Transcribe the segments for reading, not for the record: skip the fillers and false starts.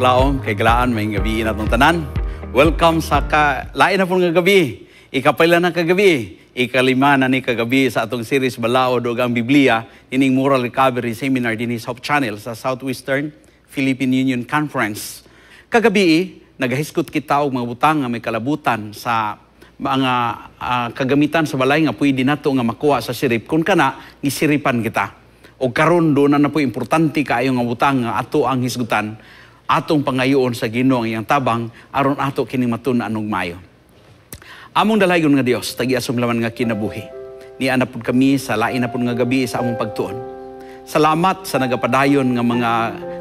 Kapaglaom, kay galaan may gabi natong tanan. Welcome sa ka lain na pong nga gabi. Ikapila na kagabi, ikalima na ni kagabi sa atong series Balaod ug ang Biblia ining Moral Recovery Seminar dinhi sa Hope Channel sa Southwestern Philippine Union Conference. Kagabi, nagahisgot kita og mga butang nga may kalabutan sa mga kagamitan sa balay nga pwede nato nga makuha sa sirip kung kana gisiripan kita. O karon do na na po importante kaayo nga butang nga ato ang hisgutan, atong pangayoon sa Ginoo ang iyang tabang aron ato kining matun-an og maayo. Among dalaygon nga Dios, tag-iya laman nga kinabuhi. Nia na pud kami sa lain na pud nga gabi sa among pagtuon. Salamat sa nagapadayon nga mga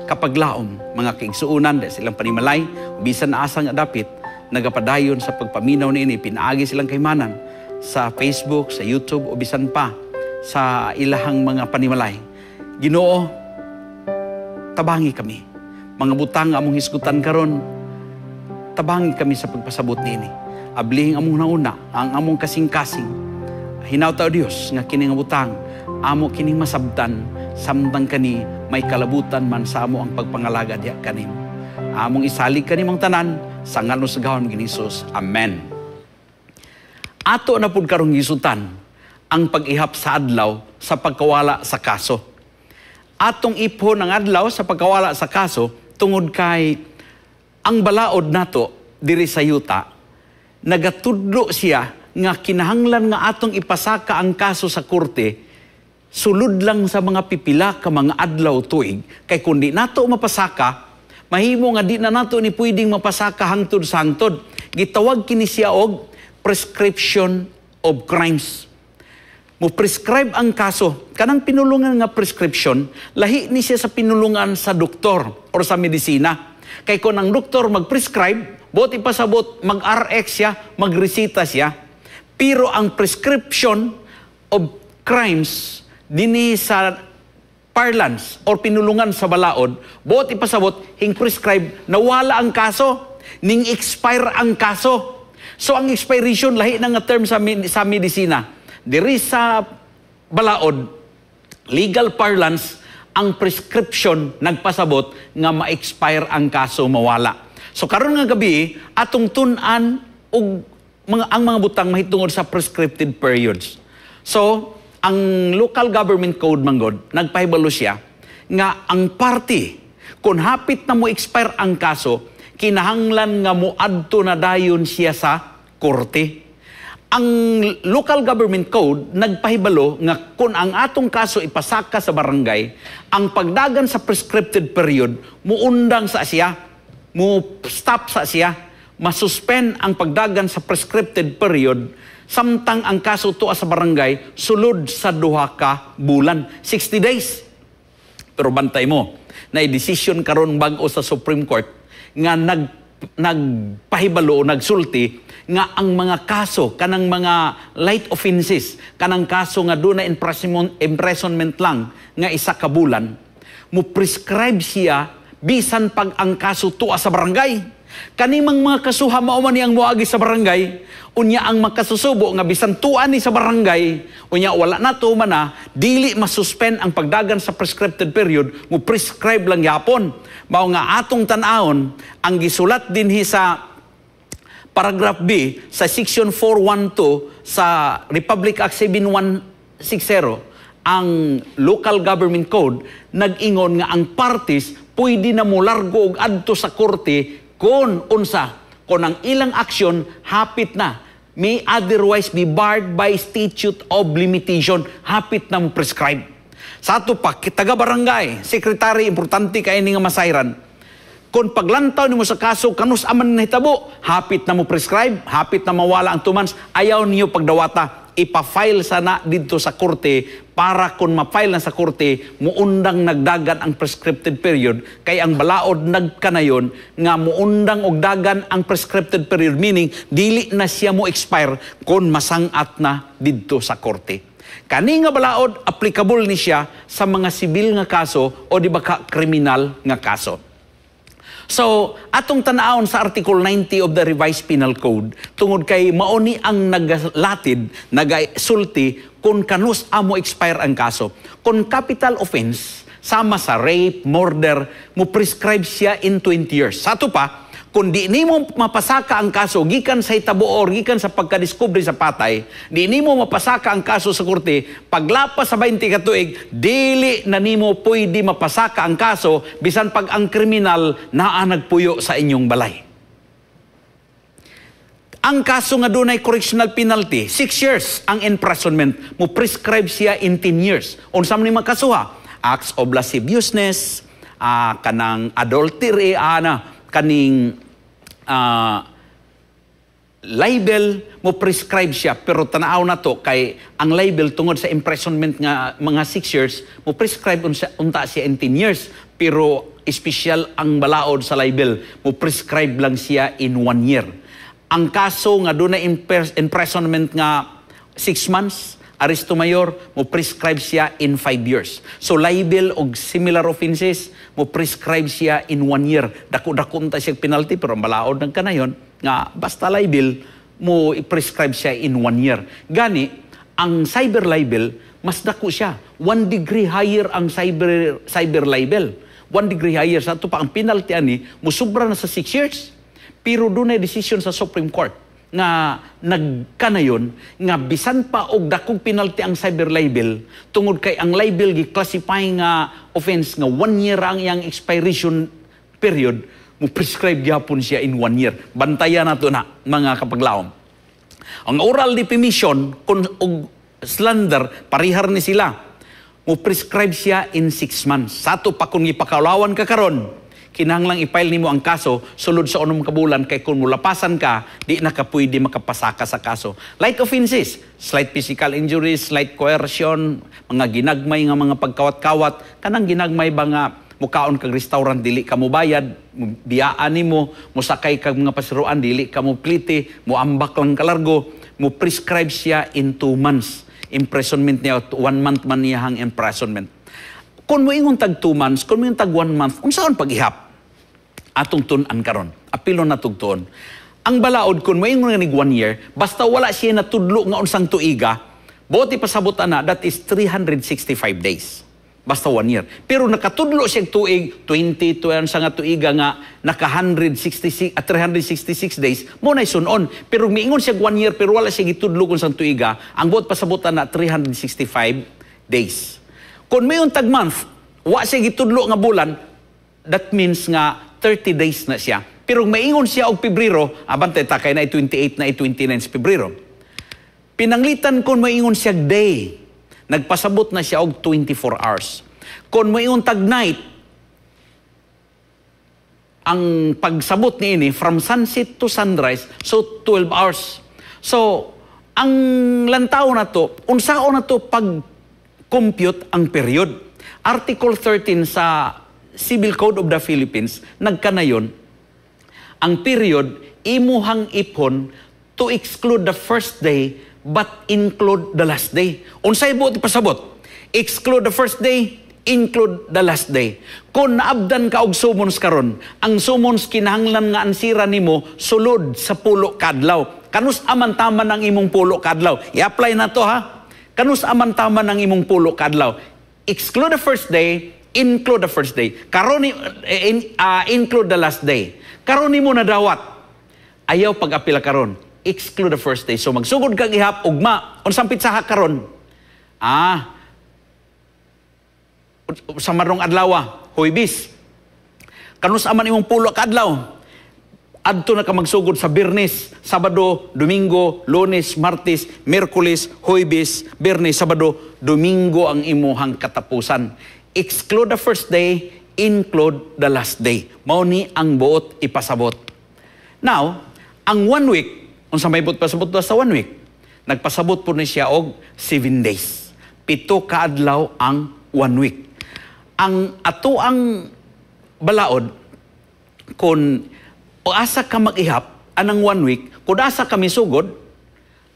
kapaglaom, mga kaigsuonan dahil silang panimalay, bisan asa nga dapit, nagapadayon sa pagpaminaw niini, pinaagi silang kaymanan sa Facebook, sa YouTube o bisan pa sa ilahang mga panimalay. Ginoo, tabangi kami. Mga butang among hisgutan karon, tabangi kami sa pagpasabot niini. Ablihing among nauna, ang among kasing-kasing. Hinawta o Dios nga kini nga butang amo kining masabtan samtang kani may kalabutan man sa amo ang pagpangalaga diha kanimo. Among isalig kanimong tanan sa ngalan sa gahom ni Jesus. Amen. Ato na pud karong gisutan ang pag-ihap sa adlaw sa pagkawala sa kaso. Atong ipon ang adlaw sa pagkawala sa kaso tungod kay ang balaod nato diri sa yuta nagatudlo siya nga kinahanglan nga atong ipasaka ang kaso sa korte sulod lang sa mga pipila ka mga adlaw tuig, kay kun di nato mapasaka, mahimo nga di na nato ni pwedeng mapasaka hangtod sa hangtod. Gitawag kini siya og prescription of crimes. Mo prescribe ang kaso. Kanang pinulungan nga prescription, lahi ni siya sa pinulungan sa doktor or sa medisina, kay kung ang doktor mag-prescribe, buot ipasabot, mag-RX siya, magresita siya. Pero ang prescription of crimes dinhi sa parlance or pinulungan sa balaod, buot ipasabot, hing prescribe, nawala ang kaso, ning expire ang kaso. So ang expiration lahi na nga term sa medisina. Diri sa balaod, legal parlance, ang prescription nagpasabot nga ma-expire ang kaso, mawala. So karon nga gabi, atong tun-an og ang mga butang mahitungod sa prescriptive periods. So ang local government code manggod nagpahibalo siya nga ang party kung hapit na mo expire ang kaso, kinahanglan nga moadto na dayon siya sa korte. Ang local government code nagpahibalo nga kung ang atong kaso ipasaka sa barangay, ang pagdagan sa prescripted period muundang sa siya, mo stop sa siya, masuspend ang pagdagan sa prescripted period samtang ang kaso tuwa sa barangay sulod sa 2 ka bulan, 60 days. Pero bantay mo, na decision karon bag-o sa Supreme Court nga nagpahibalo o nagsulti nga ang mga kaso kanang mga light offenses, kanang kaso nga doon na imprisonment lang nga 1 ka bulan, mo prescribe siya bisan pag ang kaso tuwa sa barangay. Kanimang mga kasuha mao man niyang moagi sa barangay, unya ang makasusubo nga bisan tuan ni sa barangay, unya wala na to man na, dili masuspend ang pagdagan sa prescripted period, mo prescribe lang yapon. Mao nga atong tan-awon ang gisulat dinhi sa paragraph B sa section 412 sa Republic Act 7160, ang local government code, nag-ingon nga ang parties pwede na molargo og adto sa korte kung unsa kung ang ilang aksyon hapit na may otherwise be barred by statute of limitation, hapit na mo prescribe. Sa ato pa, taga barangay, sekretary, importante kay ni nga masayran. Kung paglantaw nimo sa kaso, kanus aman nahitabo, hapit na mo prescribe, hapit na mawala ang 2 months, ayaw niyo pagdawata, ipa-file sana dito sa korte para kung ma-file na sa korte, muundang nagdagan ang prescripted period, kay ang balaod nagkanayon nga muundang og dagan ang prescripted period, meaning dili na siya mo expire kung masangat na didto sa korte. Kani nga balaod applicable ni siya sa mga sibil nga kaso o di ba ka kriminal nga kaso. So, atong tan-awon sa Article 90 of the Revised Penal Code, tungod kay mauni ang nagalatid, nagasulti kung kanus amo expire ang kaso. Kung capital offense, Sama sa rape, murder, mo prescribe siya in 20 years. Sa ato pa, kung di nimo mapasaka ang kaso gikan sa hitabo or gikan sa pagkadiskubre sa patay, di nimo mapasaka ang kaso sa korte, paglapas sa 20 ka tuig, dili na nimo pwede mapasaka ang kaso bisan pag ang kriminal naa nagpuyo sa inyong balay. Ang kaso nga dunay correctional penalty, 6 years ang imprisonment, mo prescribe siya in 10 years. Unsa man ni makasuha? Acts of lasciviousness, kanang adultery, ana, kaning libel, mo prescribe siya. Pero tanaw na to kay ang libel, tungod sa imprisonment nga mga 6 years, mo prescribe unta siya in 10 years. Pero espesyal ang balaod sa libel, mo prescribe lang siya in 1 year. Ang kaso nga dunay imprisonment nga 6 months, aresto mayor, mo prescribe siya in 5 years. So libel og similar offenses, mo prescribe siya in 1 year. Dako-dako unta siya penalty, pero ang balaod ng kanayon nga basta libel, mo i-prescribe siya in 1 year. Gani, ang cyber libel, mas dako siya. 1 degree higher ang cyber libel. 1 degree higher. Sa ato pa, ang penalty ani, musubra na sa 6 years. Pero dunay decision sa Supreme Court nga nagkanayon nga bisan pa og dakong penalty ang cyber libel, tungod kay ang libel gi-classify nga offense nga 1 year ang iyang expiration period, mo prescribe gyapon siya in 1 year. Bantayan nato na, mga kapaglaom. Ang oral defamation kun og slander, parihar ni sila, mo prescribe siya in 6 months. Sa ato pa, kung gipakaulawan ka karon, kinahanglang i-file nimo ang kaso sulod sa 6 ka bulan kay kung mulapasan ka, di na ka pwede makapasaka sa kaso. Light offenses, slight physical injuries, slight coercion, mga ginagmay nga mga pagkawat-kawat, kanang ginagmay ba nga mukaon kag restaurant, dili ka mobayad, biyaan nimo, mosakay kag mga pasiruan, dili ka mo plite, moambak lang kalargo, mo prescribe siya in 2 months. Imprisonment niya, 1 month man niyahang imprisonment. Kung moingon tag 2 months, kung moingon tag 1 month, unsaon pag-ihap? Atong tun-an karon. Apilon na tugtuon. Ang balaod, kung moingon nga nig 1 year, basta wala siya natudlo nga unsang tuiga, buot ipasabot ana, that is 365 days. Basta 1 year. Pero nakatudlo siya tuig, 20 to sa nga tuiga nga naka 166 at 366 days, mo na sunon. Pero miingon siya 1 year pero wala siya gitudlo kung sang tuiga, ang buot pasabutan na 365 days. Kung mayon tag month, wa siya gitudlo nga bulan, that means nga 30 days na siya. Pero maingon siya og Pebrero, abante ta kay na 28 na 29 sa Pebrero. Pinanglitan kung maingon siya day, nagpasabot na siya og 24 hours. Kung maingon tag night, ang pagsabot niini from sunset to sunrise, so 12 hours. So, ang lantaw na to, unsaon na to pag compute ang period? Article 13 sa Civil Code of the Philippines, nagkanayon, ang period, imuhang ipon to exclude the first day but include the last day. Unsay buot ipasabot? Exclude the first day, include the last day. Kung naabdan ka og summons karon, ang summons kinahanglan nga ansira nimo sulod sa 10 kadlaw. Kanus aman taman ang imong 10 kadlaw? I-apply na to ha. Kanus aman taman ang imong 10 kadlaw? Exclude the first day, include the first day. Karon include the last day. Karon nimo nadawat. Ayaw pag-apila karon. Exclude the first day. So magsugod kag ihap ugma. Unsang pitsaha karon? Sa marong adlaw, Huwebes. Kanus aman imong 10 ka adlaw? Adto na ka magsugod sa Biyernes, Sabado, Domingo, Lunes, Martes, Miyerkules, Huwebes, Biyernes, Sabado, Domingo ang imuhang katapusan. Exclude the first day, include the last day. Mao ni ang buot ipasabot. Now, ang 1 week, unsa may buot pasabot sa 1 week? Nagpasabot po ni siya og 7 days. 7 ka adlaw ang 1 week. Ang ato ang balaod, kung o asa ka mag-ihap anang 1 week, kung asa ka misugod,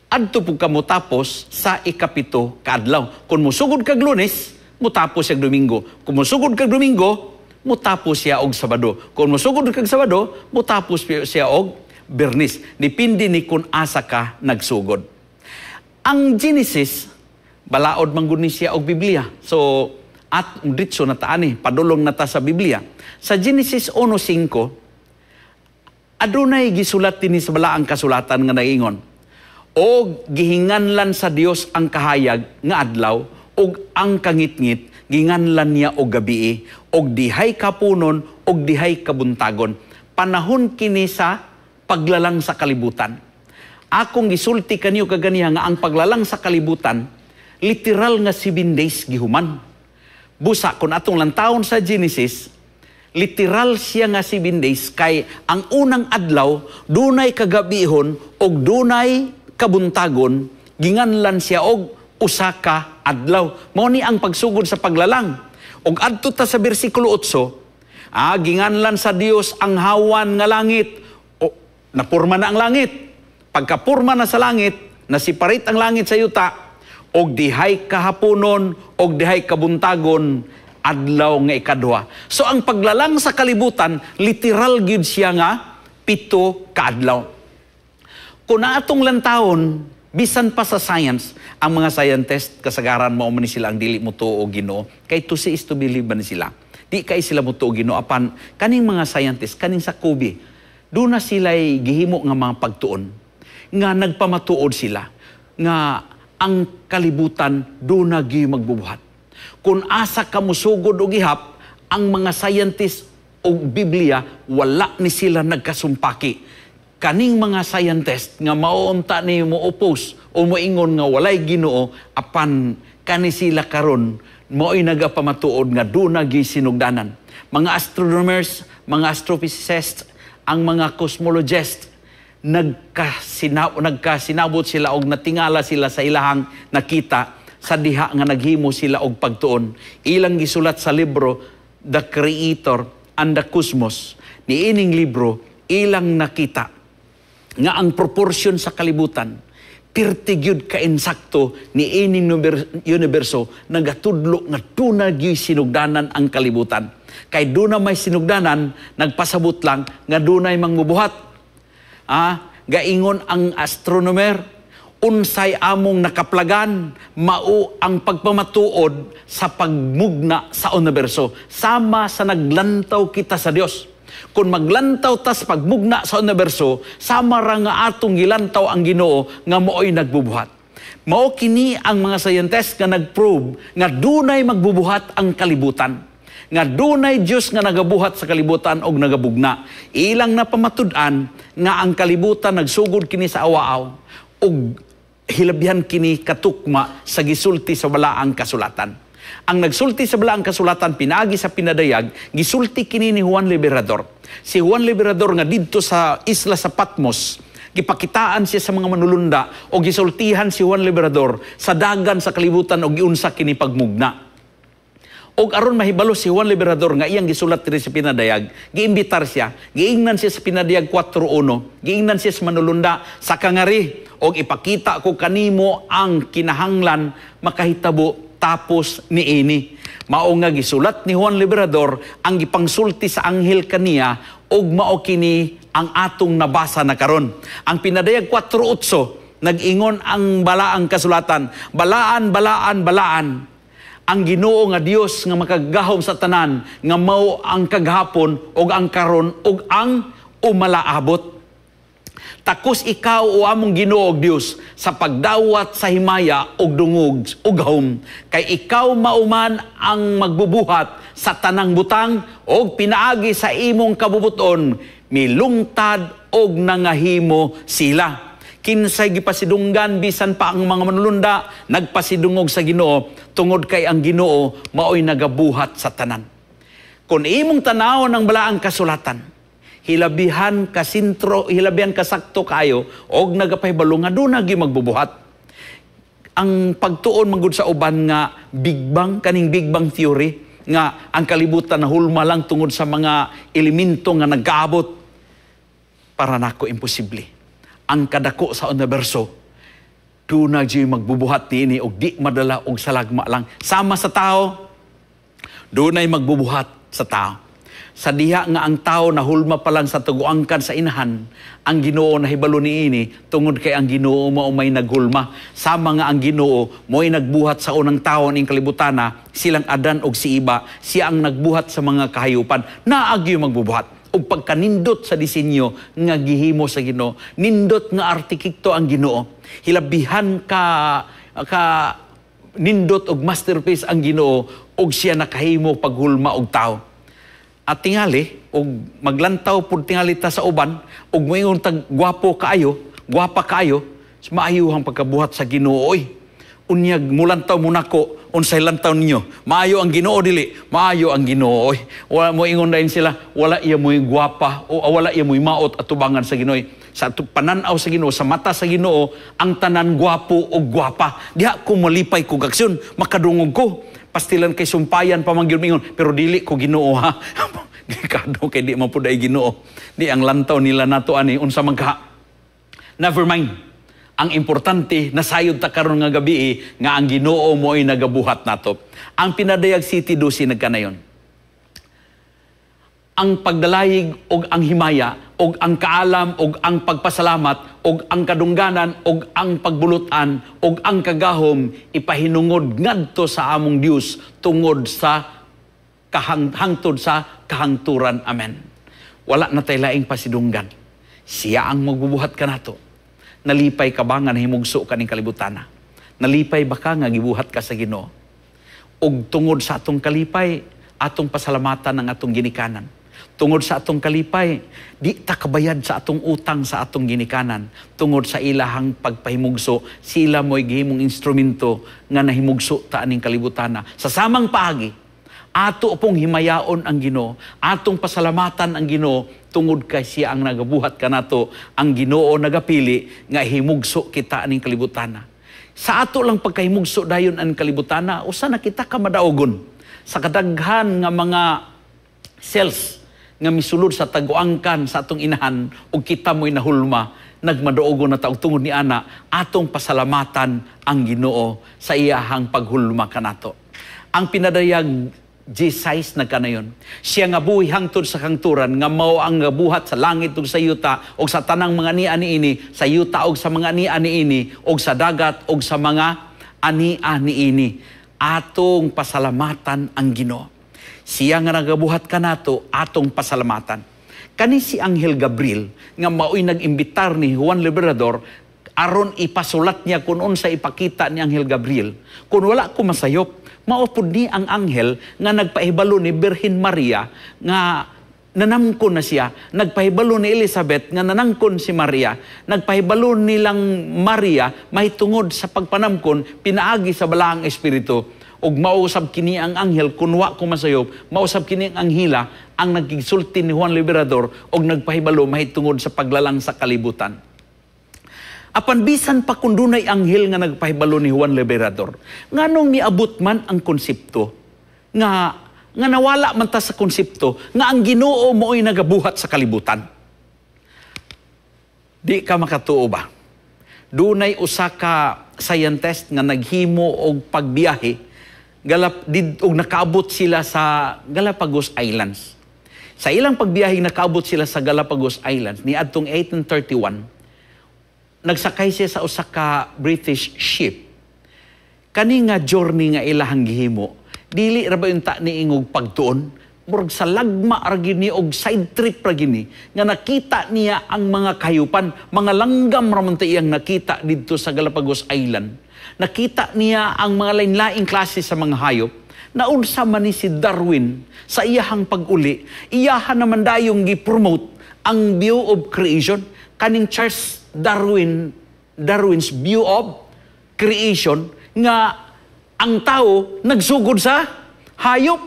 adto pud ka motapos sa 7 kaadlaw. Kung musugod kag Lunes, mutapos siya Domingo. Kung musugod kag Domingo, mutapos siya og Sabado. Kung musugod kag Sabado, mutapos siya og Biyernes. Depende ni kung asa ka nagsugod. Ang Genesis, balaod man gud ni siya og Biblia. So, At diretso na ta ani, padulong na ta sa Biblia. Sa Genesis 1:5, adunay gisulat dinhi sa balaang kasulatan nga naingon, "Og gihinganlan sa Dios ang kahayag nga adlaw, ug ang kangitngit ginganlan niya og gabii, og dihay kapunon og dihay kabuntagon." Panahon kini sa paglalang sa kalibutan. Akong gisulti kaniyo kaganiha nga ang paglalang sa kalibutan literal nga 7 days gihuman. Busa kung atong lantawon sa Genesis, literal siya nga 7 days kay ang unang adlaw dunay kagabihon og dunay kabuntagon, ginganlan siya og usa ka adlaw. Mao ni ang pagsugod sa paglalang. Og adto ta sa bersikulo 8, ginganlan sa Dios ang hawan nga langit. O, napurma na ang langit. Pagkapurma na sa langit, nasiparit ang langit sa yuta, og dihay kahaponon og dihay kabuntagon, adlaw nga ikaduha. So ang paglalang sa kalibutan, literal gyud siya nga 7 ka adlaw. Kung atong lantawon, bisan pa sa science, ang mga scientist, kasagaran mao man ni sila ang dili mo tuo Ginoo, kay to see is to believe ba ni sila. Di kay sila mo tuo Ginoo, apan kaning mga scientist, kaning sa Kobe, doon na sila'y gihimo nga mga pagtuon, nga nagpamatuod sila, nga ang kalibutan doon na gyud magbubuhat. Kung asa ka musugod og gihap, ang mga scientist og Biblia, wala ni sila nagkasumpaki. Kaning mga scientist nga maunta ni mo oppose o moingon nga walay Ginoo, apan kani sila karon mo'y nagapamatuod nga doon na gyud sinugdanan. Mga astronomers, mga astrophysicists, ang mga cosmologists, nagkasinabot sila og natingala sila sa ilahang nakita sa diha nga naghimo sila og pagtuon. Ilang gisulat sa libro The Creator and the Cosmos. Niining libro, ilang nakita nga ang proportion sa kalibutan pirti gyud ka insakto niining universo, nagatudlo nga duna gyud sinugdanan ang kalibutan. Kay duna may sinugdanan, nagpasabot lang nga dunay mangbubuhat. Gaingon ang astronomer, unsay among nakaplagan, mao ang pagpamatuod sa pagmugna sa universo. Sama sa naglantaw kita sa Dios. Kung maglantaw ta sa pagmugna sa universo, sama ra nga atong gilantaw ang Ginoo nga mao'y nagbubuhat. Mao kini ang mga scientists nga nagprove nga dunay magbubuhat ang kalibutan, nga dunay Dios nga nagabuhat sa kalibutan og nagabugna. Ilang napamatud-an nga ang kalibutan nagsugod kini sa awaaw og hilabyan kini katukma sa gisulti sa balaang kasulatan. Ang nagsulti sa balaang kasulatan pinaagi sa pinadayag, gisulti kini ni Juan Liberador. Si Juan Liberador nga didto sa isla sa Patmos, gipakitaan siya sa mga manulunda o gisultihan si Juan Liberador sa dagan sa kalibutan og giunsa kini pagmugna. Og aron mahibalo si Juan Liberador nga iyang gisulat diri sa pinadayag, giimbitar siya, giingnan siya sa Pinadayag 4:1, giingnan siya sa manulunda sa kangari og ipakita ko kanimo ang kinahanglan makahitabo tapos niini. Mao nga gisulat ni Juan Liberador ang gipangsulti sa anghel kaniya og mao kini ang atong nabasa na karon. Ang Pinadayag 4:8, nag-ingon ang balaang kasulatan, "Balaan, balaan, balaan ang Ginoo nga Dios nga makagagahom sa tanan, nga mao ang kagahapon og ang karon og ang umalaabot. Takos ikaw o among Ginoo og Dios sa pagdawat sa himaya og dungog og gahom, kay ikaw mauman ang magbubuhat sa tanang butang og pinaagi sa imong kabubuton milungtad og nangahimo sila." Kinsay gipasidunggan bisan pa ang mga manulunda nagpasidungog sa Ginoo tungod kay ang Ginoo maoy nagabuhat sa tanan. Kung imong tanawon ang balaang kasulatan, hilabihan ka sintro, hilabihan ka sakto kayo og nagapahibalo nga duna gyud magbubuhat. Ang pagtuon manggod sa uban nga Big Bang, kaning Big Bang theory nga ang kalibutan nahulma lang tungod sa mga elemento nga nagkaabot, para nako imposible. Ang kadako sa universo, duna gyud magbubuhat niini og di madala og salagma lang. Sama sa tao, dunay magbubuhat sa tao. Sa diha nga ang tao nahulma pa lang sa taguangkan sa inahan, ang Ginoo nahibalo niini tungod kay ang Ginoo mao may naghulma. Sama nga ang Ginoo mo'y nagbuhat sa unang tawo ning kalibutana, silang Adan og si Iba, siya ang nagbuhat sa mga kahayupan. Naagyo magbubuhat og pagkanindot sa disenyo nga gihimo sa Ginoo. Nindot nga arkitekto ang Ginoo. Hilabihan ka ka nindot og masterpiece ang Ginoo og siya nakahimo paghulma og tao. At tingali og maglantaw pud tingali ta sa uban og moingon tag gwapo kaayo, gwapa kaayo, maayo ang pagkabuhat sa Ginoo oy. Unyag mulantaw mo nako, unsay lantaw ninyo? Maayo ang Ginoo dili? Maayo ang Ginoo oy. Wala mo ingon dayon sila, wala iya mo'y gwapa o wala iya mo'y maot atubangan sa Ginoo. Sa pananaw sa Ginoo, sa mata sa Ginoo, ang tanan gwapo o gwapa. Diha ko malipay ko aksyon, makadungog ko. Pastilan kay sumpayan pa man gyud mingon, pero dili ko Ginoo ha. Delikado kay di man pud ay Ginoo. Di ang lantaw nila nato ani unsa man ka. Never mind. Ang importante, nasayod ta karon nga gabi nga ang Ginoo mo'y nagabuhat nato. Ang Pinadayag 7:12 nagkanayon. Ang pagdalayig og ang himaya og ang kaalam og ang pagpasalamat og ang kadungganan og ang pagbulutan og ang kagahom ipahinungod ngadto sa among Dios tungod sa hangtod sa kahangturan. Amen. Wala na tay laing pasidunggan. Siya ang magbubuhat kanato. Nalipay ka ba nga nahimugso ka ning kalibutana? Nalipay ba ka nga gibuhat ka sa Ginoo? Og tungod sa atong kalipay, atong pasalamatan ang atong ginikanan. Tungod sa atong kalipay, di ta kabayad sa atong utang sa atong ginikanan. Tungod sa ilahang pagpahimugso, sila mo'y gihimong instrumento nga nahimugso ta aning kalibutana. Sa samang paagi, ato pong himayaon ang Ginoo, atong pasalamatan ang Ginoo tungod kay siya ang nagabuhat kanato, ang Ginoo nagapili nga himugso kita aning kalibutana. Sa ato lang pagkahimugso dayon ang kalibutana, usa na kita ka madaogon sa kadaghan nga mga cells nga misulod sa taguangkan sa atong inahan ug kita mo'y nahulma, nagmadaugon na ta og tungod ni ana atong pasalamatan ang Ginoo sa iyahang paghulma kanato. Ang Pinadayag 10:6 nagkanayon. Siya nga buhi hangtod sa kangturan nga mao ang gabuhat sa langit ug sa yuta ug sa tanang mga ania niini, sa yuta ug sa mga ania niini ug sa dagat ug sa mga ania niini. Atong pasalamatan ang Ginoo. Siya nga nagabuhat kanato, atong pasalamatan. Kani si Anghel Gabriel nga mao'y nag-imbitar ni Juan Liberador aron ipasulat niya kung unsa ipakita ni Anghel Gabriel. Kung wala ko masayop, mao pud ni ang anghel nga nagpahibalo ni Birhen Maria nga nanamkon na siya, nagpahibalo ni Elizabeth nga nanangkon si Maria, nagpahibalo nilang Maria mahitungod sa pagpanamkon pinaagi sa Balaang Espiritu. Ug mausab kini ang anghel, kun wa ko masayop, mausab kini ang anghela ang naggisulti ni Juan Liberador og nagpahibalo mahitungod sa paglalang sa kalibutan. Apan bisan pa kung dunay anghel nga nagpahibalo ni Juan Liberador, nganong niabot man ang konsepto nga nga nawala man ta sa konsepto nga ang Ginoo mo'y nagabuhat sa kalibutan? Di ka makatuo ba? Dunay usa ka scientist nga naghimo og pagbiyahe galap did og nakaabot sila sa Galapagos Islands. Sa ilang pagbiyahe nakaabot sila sa Galapagos Islands niadtong 1831. Nagsakay siya sa usa ka British ship. Kani nga journey nga ilahang gihimo, dili ra ba yun ta niingog pagtuon? Murag sa lagma ra gyud ni og side trip ra gyud ni nga nakita niya ang mga kahayupan, mga langgam ra man ta iyang nakita didto sa Galapagos Island. Nakita niya ang mga lain-laing klase sa mga hayop. Naunsa man ni si Darwin sa iyahang pag-uli, iyahan naman dayong gi-promote ang view of creation, kaning Charles Darwin, Darwin's view of creation nga ang tao nagsugod sa hayop.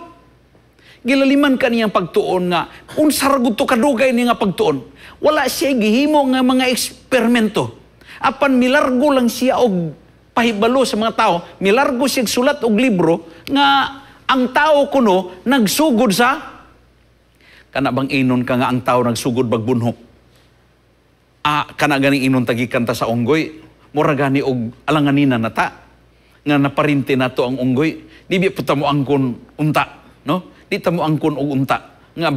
Gilaliman kaniyang pagtuon nga unsa ra gud to kadugay ni nga pagtuon. Wala siya gihimo nga mga eksperimento. Apan milargo lang siya og pahibalo sa mga tao, milargo siya sulat og libro nga ang tao kuno nagsugod sa kana bang inon ka nga ang tao nagsugod bagbunhok. Kana ganing inon tagikan ta sa unggoy, mura gani og alanganina na ta nga naparinti nato ang unggoy. Di bi pud ta mo angkon unta, no? Di ta mo angkon og unta. nga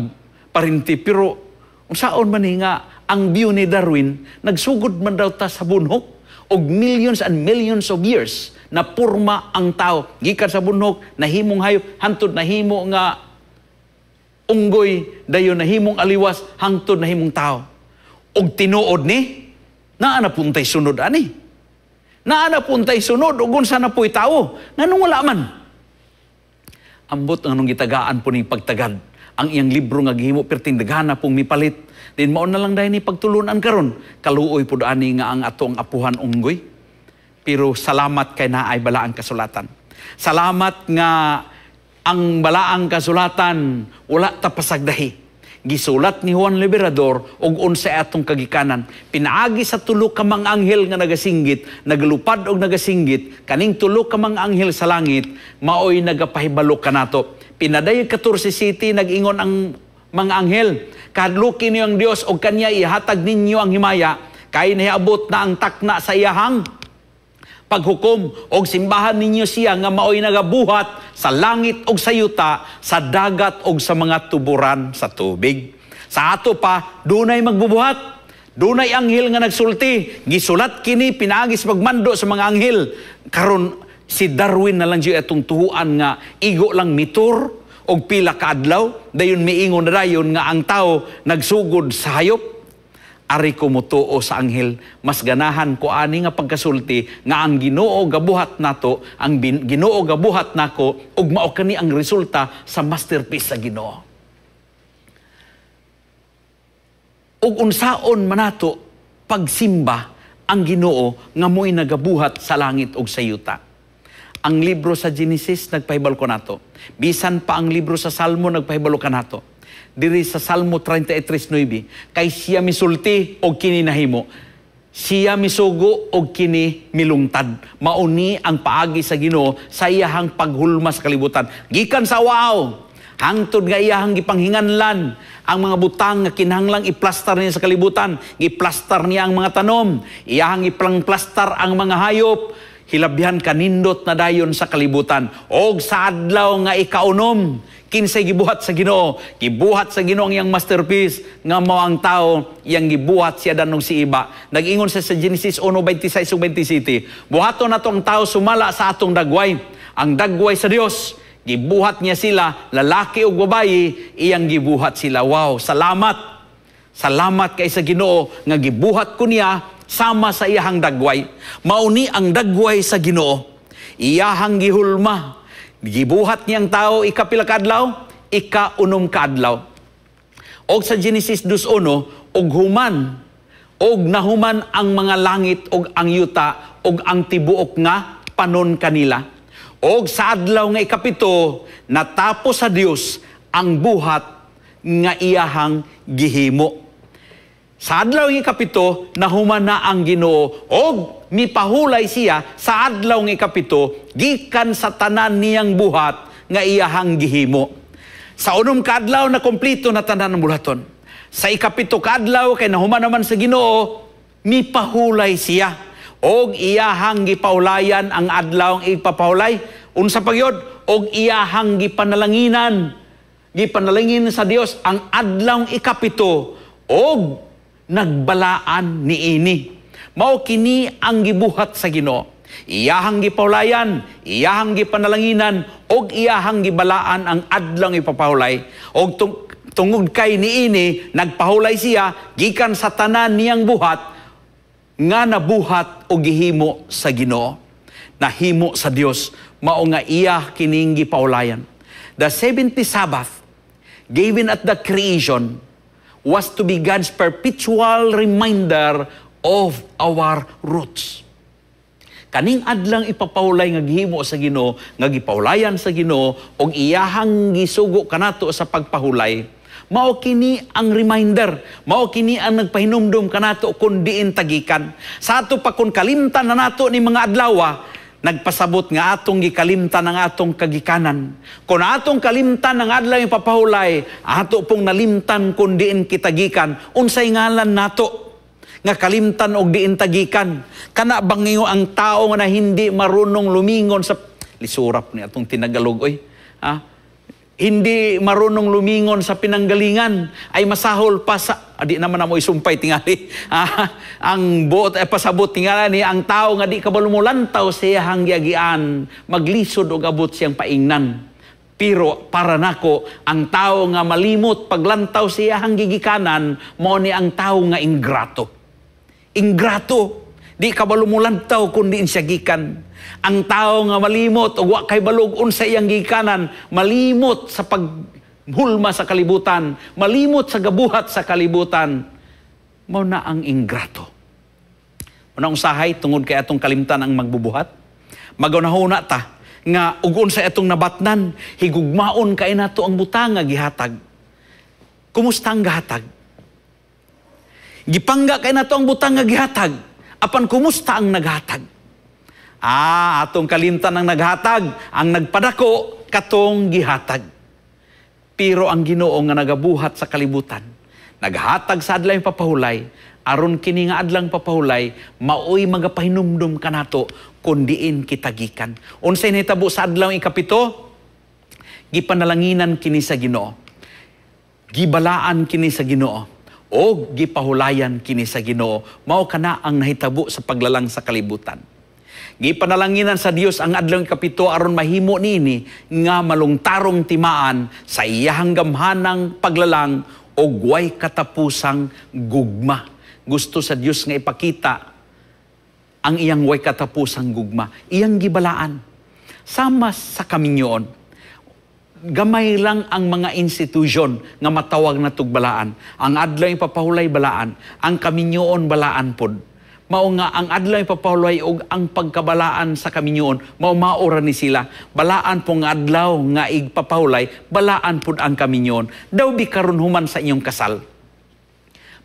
parinti, pero unsaon man ni nga ang view ni Darwin, nagsugod man daw ta sa bunhok og millions and millions of years na purma ang tao gikan sa bunhok, nahimong hayop, hantod nahimo nga unggoy, dayon nahimong aliwas, hangtod nahimong tao. Og tinuod ni naa na puntay sunod ani, naa na puntay sunod, ug unsa na po'y tao, nganong wala man? Ambot nganong gitagaan po ning pagtagad ang iyang libro nga gihimo, perting daghana pong mipalit din. Mao na lang dahil ni pagtulunan karon, kaluoy pud ani nga ang atong apuhan unggoy. Pero salamat kay naay balaang kasulatan. Salamat nga ang balaang kasulatan wala ta pasagdahi. Gisulat ni Juan Liberador og unsa atong kagikanan. Pinaagi sa tulo ka mga anghel nga nagasinggit, nagalupad og nagasinggit, kaning tulo ka mga anghel sa langit maoy nagapahibalo kanato. Pinadayag 14 city, nag-ingon ang mga anghel, "Kahadluki niyo ang Dios og kanya ihatag ninyo ang himaya, kay nahiabot na ang takna sa iyahang paghukom, og simbahan ninyo siya nga maoy nagabuhat sa langit og sa yuta, sa dagat og sa mga tuburan sa tubig." Sa ato pa, dunay magbubuhat. Dunay anghel nga nagsulti. Gisulat kini pinaagi sa pagmando sa mga anghel. Karon si Darwin na lang jud atong tuhuan nga igo lang mitur og pila ka adlaw, dayon miingon na dayon nga ang tao nagsugod sa hayop. Ari ko motuo sa anghel, mas ganahan ko ani nga pagkasulti nga ang Ginoo gabuhat nato, ang Ginoo gabuhat nako, ug mao kani ang resulta sa masterpiece sa Ginoo. Ug unsaon man nato pagsimba ang Ginoo nga mo'y nagabuhat sa langit ug sa yuta? Ang libro sa Genesis nagpahibalo kanato. Bisan pa ang libro sa Salmo nagpahibalo kanato. Diri sa Salmo 33:9, kay siya misulti og kini nahimo, siya misugo og kini milungtad. Mauni ang paagi sa Ginoo sa iyahang paghulma sa kalibutan. Gikan sa waaw hangtod nga iyahang gipanghinganlan ang mga butang nga kinahanglang iplastar niya sa kalibutan. Giplastar niya ang mga tanom, iyahang ipangplastar ang mga hayop, hilabyan kanindot na dayon sa kalibutan. Og sa adlaw nga ikaunom, kinsay gibuhat sa Ginoo? Gibuhat sa Ginoo ang iyang masterpiece nga mao ang tao, iyang gibuhat si Adan ug si Eva. Nag-ingon siya sa Genesis 1:26 ug 27, "Buhaton nato ang tao sumala sa atong dagway, ang dagway sa Dios. Gibuhat niya sila, lalaki ug babayi, iyang gibuhat sila." Wow, salamat. Salamat kay sa Ginoo nga gibuhat ko niya sama sa iyahang dagway. Mauni ang dagway sa Ginoo. Iyahang gihulma. Gibuhat niyang tao ikapila ka adlaw? Ikaunom ka adlaw. Og sa Genesis 2:1, og human og nahuman ang mga langit og ang yuta og ang tibuok nga panon kanila. Og sa adlaw nga ikapito, natapos sa Dios ang buhat nga iyahang gihimo. Sa adlaw nga ikapito, nahuman na ang Ginoo og mipahulay siya sa adlaw nga ikapito gikan sa tanan niyang buhat nga iyahang gihimo. Sa unom ka adlaw na kompleto na tanan ng buhaton. Sa ikapito ka adlaw, kay nahuman naman sa Ginoo, mipahulay siya og iyahang gipahulayan ang adlaw ang ipapahulay. Unsa pa gyud? Og iyahang gipanalanginan. Gipanalangin sa Dios ang adlaw ikapito og nagbalaan niini. Mao kini ang gibuhat sa Ginoo. Iyahang gipahulayan, iyahang gipanalanginan og iyahang gibalaan ang adlaw ipapahulay. Og tungod kay niini nagpahulay siya gikan sa tanan niyang buhat nga nabuhat o gihimo sa Ginoo. Nahimo sa Dios, mao nga iya kining gipahulayan. The 70th Sabbath given at the creation was to be God's perpetual reminder of our roots. Kaning adlang ipapahulay nga gihimo sa Ginoo, nga gipahulayan sa Ginoo og iyahang gisugo kanato sa pagpahulay, mao kini ang reminder, mao kini ang nagpahinumdum kanato kun diin tagikan. Sa ato pa kun kalimtan na nato ni mga adlawa, nagpasabot nga atong gikalimtan ang atong kagikanan. Kung atong kalimtan ang adlaw ipapahulay, ato pong nalimtan kun diin kitagikan, unsay ngalan nato nga kalimtan og diin tagikan? Kana bang ang tao nga na hindi marunong lumingon sa lisurap ni atong tinagalog oy. Ha? Hindi marunong lumingon sa pinanggalingan ay masahol pa sa adi naman na mo isumpay tingali. Ang buot ay pasabot tingali ni ang tao nga di kabalo molantaw sa iyang giagian, maglisod og abot siyang paingnan. Pero para nako, ang tao nga malimot paglantaw sa iyang gigikanan, mao ni ang tao nga ingrato. Ingrato. Di kabalo molantaw kun diin siya gikan. Ang tao nga malimot og wa kay balog unsa iyang gikanan, malimot sa paghulma sa kalibutan, malimot sa gabuhat sa kalibutan, mao na ang ingrato. Mao na usahay tungod kay atong kalimtan ang magbubuhat. Magunahuna ta nga ug unsa atong nabatnan, higugmaon kay nato ang butang nga gihatag. Kumusta ang gahatag? Gipangga kay nato ang butang nga gihatag, apan kumusta ang naghatag? Atong kalimtan ang naghatag, ang nagpadako katong gihatag. Pero ang Ginoo nga nagabuhat sa kalibutan, naghatag sa adlaw papahulay, aron kini nga adlang papahulay, maoy magapahinumdum kanato kun diin kita gikan. Unsay nahitabo sa adlaw ikapito? Gipanalanginan kini sa Ginoo. Gibalaan kini sa Ginoo. O gipahulayan kini sa Ginoo. Mao kana ang nahitabo sa paglalang sa kalibutan. Gipanalanginan sa Dios ang adlaw ikapito aron mahimo niini nga malungtarong timaan sa iyahang gamhanang paglalang og way katapusang gugma. Gusto sa Dios nga ipakita ang iyang way katapusang gugma, iyang gibalaan. Sama sa kaminyoon, gamay lang ang mga institusyon nga matawag na tugbalaan. Ang adlaw ipapahulay balaan, ang kaminyoon balaan pod. Mao nga ang adlaw ipapahulay og ang pagkabalaan sa kaminyoon, mao maora ni sila. Balaan pong adlaw nga igpapahulay, balaan pod ang kaminyoon. Daw bi karon human sa inyong kasal.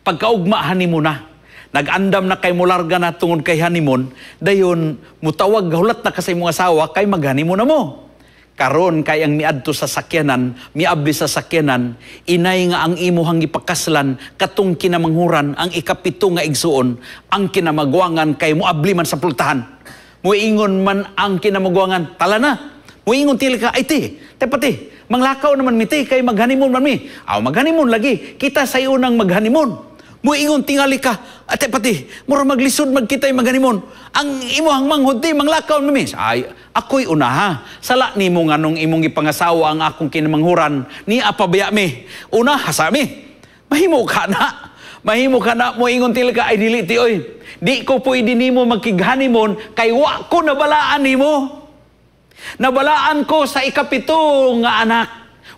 Pagkaugma honeymoon na, nag-andam na kay mularga na tungod kay honeymoon, dayon mutawag hulat na ka sa imong asawa kay mag-honeymoon na mo. Karon kay ang miadto sa sakyanan, miabli sa sakyanan, inay nga ang imuhang gipakaslan katong kinamanghuran ang ikapito nga igsuon, ang kinamagwangan kay moabli man sa pultahan. Muingon man ang kinamagwangan, tala na. Muingon tili ka, ay ti, tepati, manglakaw naman mi ti, kay mag-honeymoon man mi. Aw, mag-honeymoon lagi, kita sa iyo nang mag-honeymoon. Muingon tingali ka, ate pati, mura maglisod magkita'y mag-honeymoon. Ang imuhang manghod ti, manglakaw man mi. Ay, ako'y unaha. Sala nimo nga nung imong gipangasawa ang akong kinamanghuran, ni apabaya mi. Unaha sa mi. Mahimo ka na. Mahimo ka na, muingon tili ka, ay dili ti oy. Di ko pwede nimo magkig-honeymoon, kay wa ko nabalaan nimo. Nabalaan ko sa ikapito nga anak.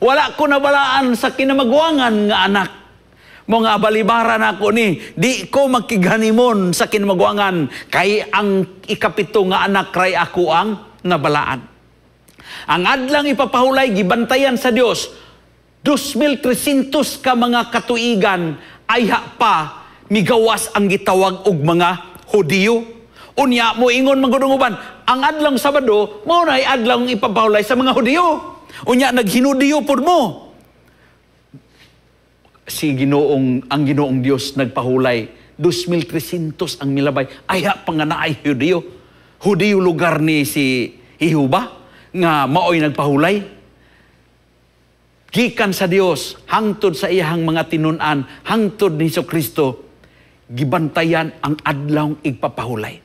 Wala ko nabalaan sa kinamagwangan nga anak. Mga balibaran ako ni, di ko magkig-honeymoon sa kinamagwangan, kay ang ikapito nga anak ray ako ang nabalaan. Ang adlang ipapahulay, gibantayan sa Dios, 2,300 ka mga katuigan, ayha pa, migawas ang gitawag og mga Hudiyo. Unya, moingon magudong uban, ang adlang Sabado, mao na adlang ipapahulay sa mga Hudiyo. Unya, naghinudiyo pod mo. Si Ginoong, ang Ginoong Dios nagpahulay, 2,300 ang milabay. Ayha pa nga naay Hudiyo. Hudiyo lugar ni si Jehovah nga maoy nagpahulay. Gikan sa Dios, hangtod sa iyahang mga tinun-an, hangtod ni Jesucristo, gibantayan ang adlaw igpapahulay.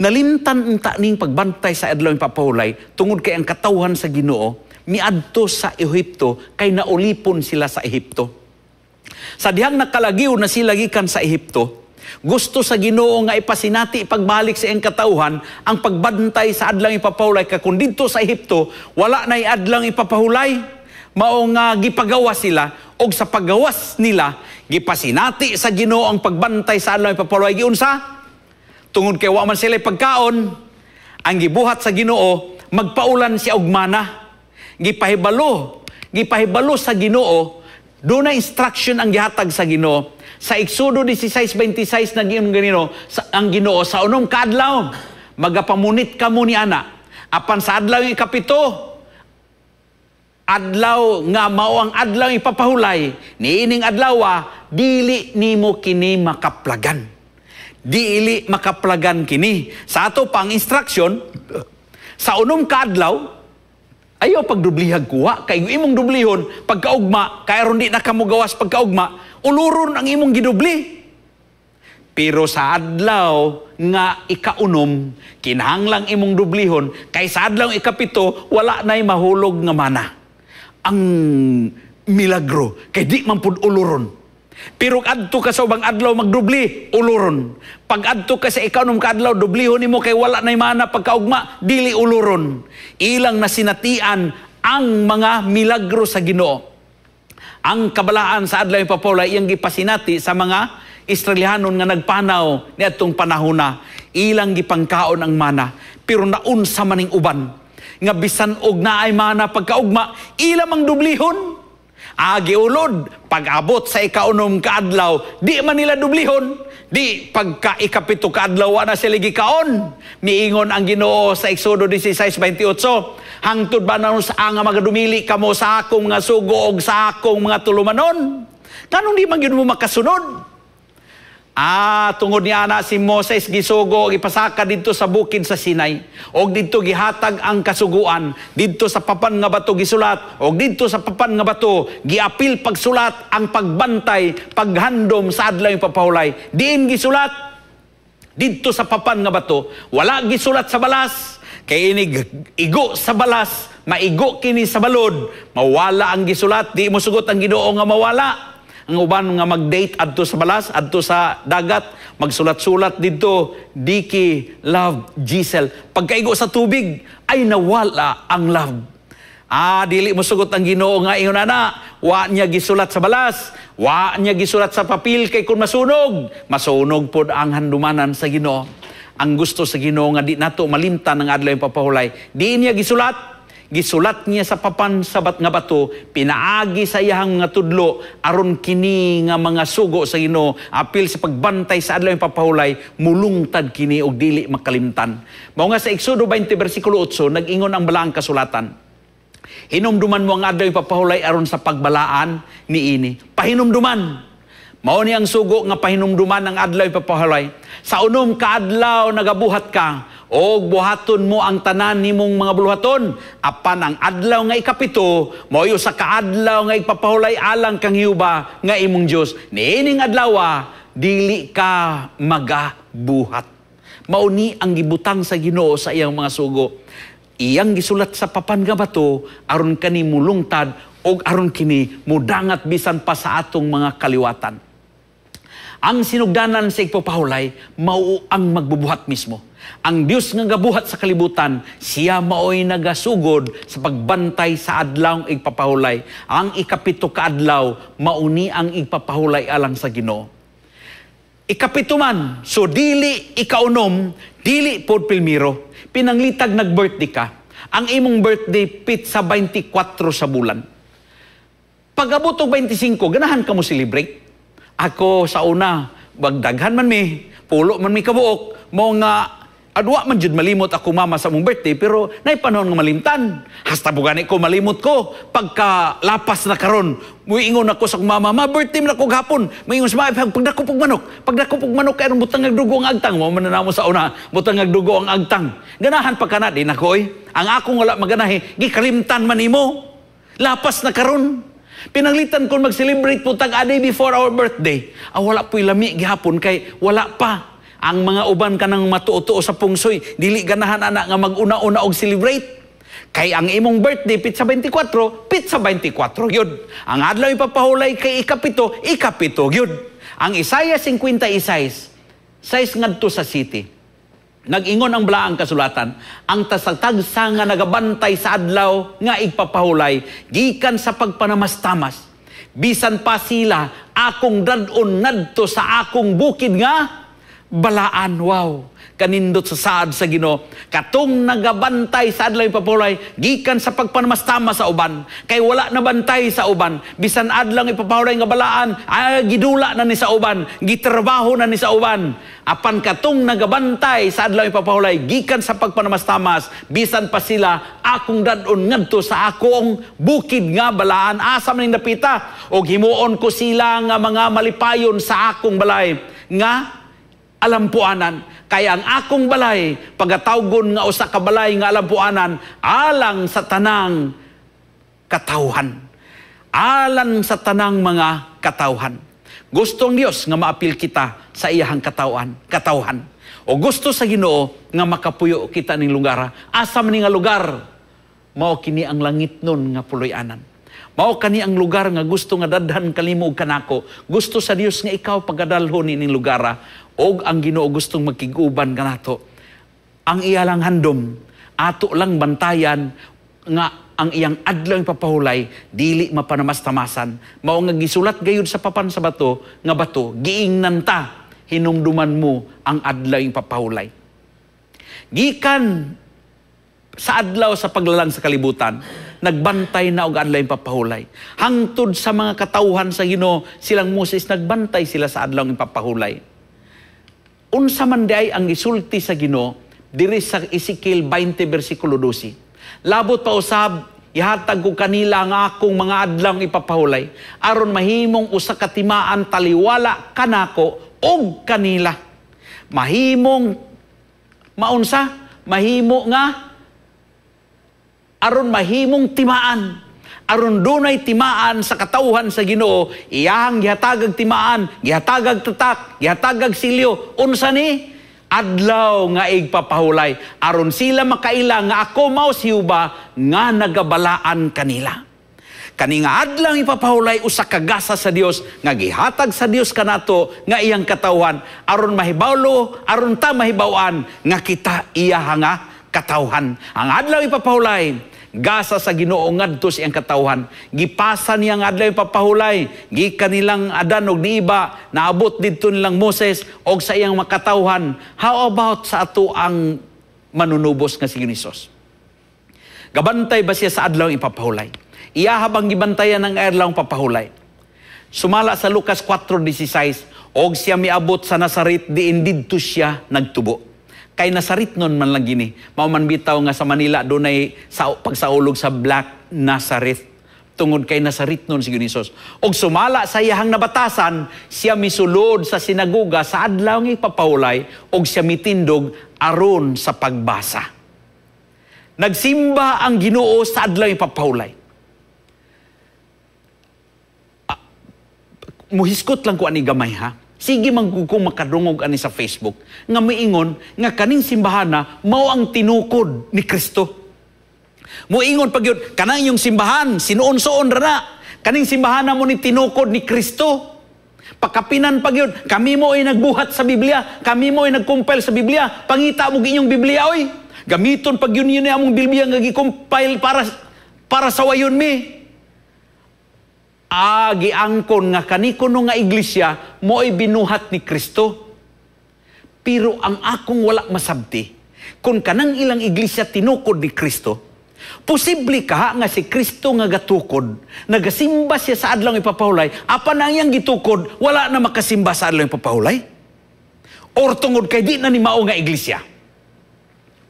Nalimtan unta ning pagbantay sa adlaw igpapahulay tungod kay ang katawhan sa Ginoo miadto sa Ehipto kay naulipon sila sa Ehipto. Sa dihang nakalagiw na sila gikan sa Ehipto, gusto sa Ginoo nga ipasinati pagbalik sa iyang katawhan ang pagbantay sa adlaw ipapahulay, kay kung didto sa Ehipto wala nay adlaw ipapahulay. Mao nga gipagawas sila, og sa paggawas nila gipasinati sa Ginoo ang pagbantay sa adlaw ipapahulay. Giunsa? Tungod kay wa man sila pagkaon, ang gibuhat sa Ginoo magpaulan siya og mana. Gipahibalo sa Ginoo, doon na instruction ang gihatag sa Ginoo. Sa Exodo 16:26 nag-ingon ganino ang Ginoo sa unom ka adlaw magapamunit kamo ni ana. Apan sa adlaw ikapito, adlaw nga mao ang adlaw ipapahulay, niining adlaw dili nimo kini makaplagan. Dili makaplagan kini. Sa ato pang instruction, sa unom ka adlaw Ayaw pagdublihag kuha, kay imong dublihon, pagkaugma, kay aron di na ka mogawas pagkaugma, uluron ang imong gidubli. Pero sa adlaw nga ikaunom, kinahanglang imong dublihon, kay sa adlaw 7, wala na'y mahulog nga mana. Ang milagro, kay di man pud uluron. Pero adto ka sa ubang adlaw magdubli, uluron. Pag adto ka sa 6 ka adlaw, dublihon nimo kay wala na'y mana pagkaugma, dili uluron. Ilang nasinatian ang mga milagro sa Ginoo. Ang kabalaan sa adlaw ipapawlay iyang gipasinati sa mga Israelihanon nga nagpanaw niadtong panahona. Ilang gipangkaon ang mana, pero naunsa maning uban nga bisan og naay mana pagkaugma, ila mang dublihon. Agi ulod, pag-abot sa 6 kaadlaw, di man nila dublihon. Di pagka 7 kaadlaw, wa na sila gikaon. Miingon ang Ginoo sa Exodo 16:28, hangtod ba na sa nga magadumili kamo sa akong mga sugo og sa akong mga tulumanon? Kanong di man gyud mo makasunod? Tungod niya na si Moses gisugo ipasaka didto sa bukid sa Sinai. Og didto gihatag ang kasuguan, didto sa papan nga bato gisulat, og didto sa papan nga bato giapil pagsulat ang pagbantay, paghandom sa adlaw ipapahulay. Diin gisulat didto sa papan nga bato, wala gisulat sa balas. Kay inig igo sa balas, maigo kini sa balod, mawala ang gisulat, di mo sugot ang Ginoo nga mawala. Ang uban nga mag-date adto sa balas, adto sa dagat, magsulat-sulat didto, Diki love Giselle. Pagkaigo sa tubig, ay nawala ang love. Dili mo sugot ang Ginoo nga ingon ana, wa niya gisulat sa balas, wa niya gisulat sa papel kay kun masunog, masunog pod ang handumanan sa Ginoo. Ang gusto sa Ginoo nga di nato malimtan ang adlaw ipapahulay. Di niya gisulat, gisulat niya sa papan sa bat nga bato, pinaagi sa iyahang mga tudlo aron kini nga mga sugo sa Ginoo apil sa pagbantay sa adlaw ipapahulay, mulungtad kini og dili makalimtan. Mao nga sa Exodo 20 bersikulo 8 nag-ingon ang balaang kasulatan. Hinumduman mo ang adlaw ipapahulay aron sa pagbalaan niini. Pahinumduman. Mao ni ang sugo nga pahinumduman ang adlaw ipapahulay. Sa 6 ka adlaw nagabuhat ka, og buhaton mo ang tanan nimong mga buluhaton, apan ang adlaw nga 7, mao'y usa ka adlaw nga ipapahulay alang kang Jehova nga imong Dios. Niining adlaw dili ka magabuhat. Mao ni ang gibutang sa Ginoo sa iyang mga sugo. Iyang gisulat sa papan nga bato aron kani mulungtad og aron kini mudangat bisan pa sa atong mga kaliwatan. Ang sinugdanan sa igpapahulay mao ang magbubuhat mismo. Ang Dios nga gabuhat sa kalibutan, siya maoy nagasugod sa pagbantay sa adlaw igpapahulay. Ang 7 ka adlaw mauni ang igpapahulay alang sa Ginoo. 7 man, so dili 6, dili pod pilmiro. Pinanglitag nag-birthday ka. Ang imong birthday pitsa 24 sa bulan. Pag-abot og 25, ganahan ka mo celebrate? Ako sa una, bagdaghan man mi, pulo man mi kabuok, mo nga adwa man jud malimot ako mama sa mong birthday, pero nay panahon nga malimtan. Hasta bugani ko malimot ko pagka lapas na karon. Muingon ako sa akong mama, ma birthday man ako gahapon. Muingon sa mama, pagdako pog manok, pagdako pog manok kay anong butang nagdugo ang agtang. Mo man na namo sa una, butang nagdugo ang agtang. Ganahan pa kana di nako oy. Ang akong wala maganahi, gikalimtan man nimo. Lapas na karon. Pinanglitan kon mag-celebrate po tag a day before our birthday. Wala po'y lami gihapon kay wala pa. Ang mga uban kanang matuo-tuo sa pungsoy, dili ganahan ana nga mag-una-una og celebrate. Kay ang imong birthday pitsa 24, pitsa 24 gyud. Ang adlaw ipapahulay kay 7, 7 gyud. Ang Isaiah 56, 6 ngadto sa city. Nag-ingon ang balaang kasulatan, ang tasagtagsa nga nagabantay sa adlaw nga igpapahulay, gikan sa pagpanamastamas. Bisan pa sila, akong dad-on ngadto sa akong bukid nga balaan. Wow, kanindot sa saad sa Ginoo. Katong nagabantay sa adlaw ipapahulay, gikan sa pagpanamastama sa uban, kay wala nabantay sa uban. Bisan adlaw ipapahulay nga balaan, ay gidula na ni sa uban, gitrabaho na ni sa uban. Apan katong nagabantay sa adlaw ipapahulay, gikan sa pagpanamastamas, bisan pa sila, akong dad-on ngadto sa akong bukid nga balaan. Asa man ning dapita, og himuon ko sila nga mga malipayon sa akong balay nga alampuanan. Kaya ang akong balay pagatawgon nga usa ka balay nga alampuanan alang sa tanang katawhan. Alang sa tanang mga katawhan. Gusto ang Dios nga maapil kita sa iyahang katawhan. O gusto sa Ginoo nga makapuyo kita ning lugar. Asa man ni nga lugar? Mao kini ang langit nun nga puloy-anan. Mao kani ang lugar nga gusto nga dadhan kalimo og kanako. Gusto sa Dios nga ikaw pagadalhon ining lugar. Og ang Ginoo gustong magkig-uban kanato. Ang iya lang handom, ato lang bantayan nga ang iyang adlaw papahulay dili mapanamastamasan. Mao nga gisulat gayud sa papan sa bato nga bato, giingnan ta, hinumduman mo ang adlaw papahulay. Gikan sa adlaw sa paglalang sa kalibutan, nagbantay na og adlaw papahulay. Hangtod sa mga katawhan sa Ginoo, silang Moses, nagbantay sila sa adlaw papahulay. Unsa man diay ang gisulti sa Ginoo diri sa Ezekiel 20 bersikulo 12. Labot pa usab, ihatag ko kanila ang akong mga adlaw ipapahulay aron mahimong usa ka timaan taliwala kanako og kanila. Mahimong maunsa, mahimo nga aron mahimong timaan, aron dunay timaan sa katawhan sa Ginoo, iyahang gihatagag timaan, gihatagag tatak, gihatagag silyo. Unsa ni? Adlaw nga igpapahulay aron sila makaila nga ako mao si Jehova nga nagabalaan kanila. Kani nga adlaw ipapahulay usa ka gasa sa Dios nga gihatag sa Dios kanato nga iyang katawhan aron mahibawlo, aron ta mahibaw-an nga kita iya nga katawhan. Ang adlaw ipapahulay gasa sa Ginoo ngadto sa iyang katawhan. Gipasa niya ang adlaw ipapahulay gikan nilang Adan og Eva, naabot didto nilang Moses og sa iyang makatawhan. How about sa ato ang manunubos nga si Jesus? Gabantay ba siya sa adlaw ipapahulay? Iya habang gibantayan ang adlaw papahulay. Sumala sa Lucas 4:16, og siya miabot sa Nazaret, diin didto siya nagtubo. Kay Nazaret nun man lang gini. Mao man bitaw nga sa Manila dunay sa pagsaulog sa Black Nazareth. Tungod kay Nazaret nun si Jesus. Og sumala sa iyahang nabatasan, siya misulod sa sinagoga sa adlaw nga ipapahulay og siya mitindog aron sa pagbasa. Nagsimba ang Ginoo sa adlaw ipapahulay. Muhiskot lang ko ani gamay ha. Sige man ko makadungog ani sa Facebook nga miingon nga kaning simbahana mao ang tinukod ni Kristo. Muingon pag yun, kanang iyong simbahan, sinuon-suon ra na. Kaning simbahana mo ni tinukod ni Kristo. Pakapinan pag yun, kami mo ay nagbuhat sa Biblia, kami mo ay nagcompile sa Biblia, pangita mo inyong Biblia oy. Gamiton pag yun yun among Biblia nga gi-compile para sa wayon mi. Giangkon nga kanikuno nga iglesia mo'y binuhat ni Kristo. Pero ang akong wala masabti, kung kanang ilang iglesia tinukod ni Kristo, posible ka nga si Kristo nga gatukod, nagasimba siya sa adlaw ipapahulay, apan ang iyang gitukod, wala na makasimba sa adlaw ipapahulay? Or tungod kay di na ni mao nga iglesia?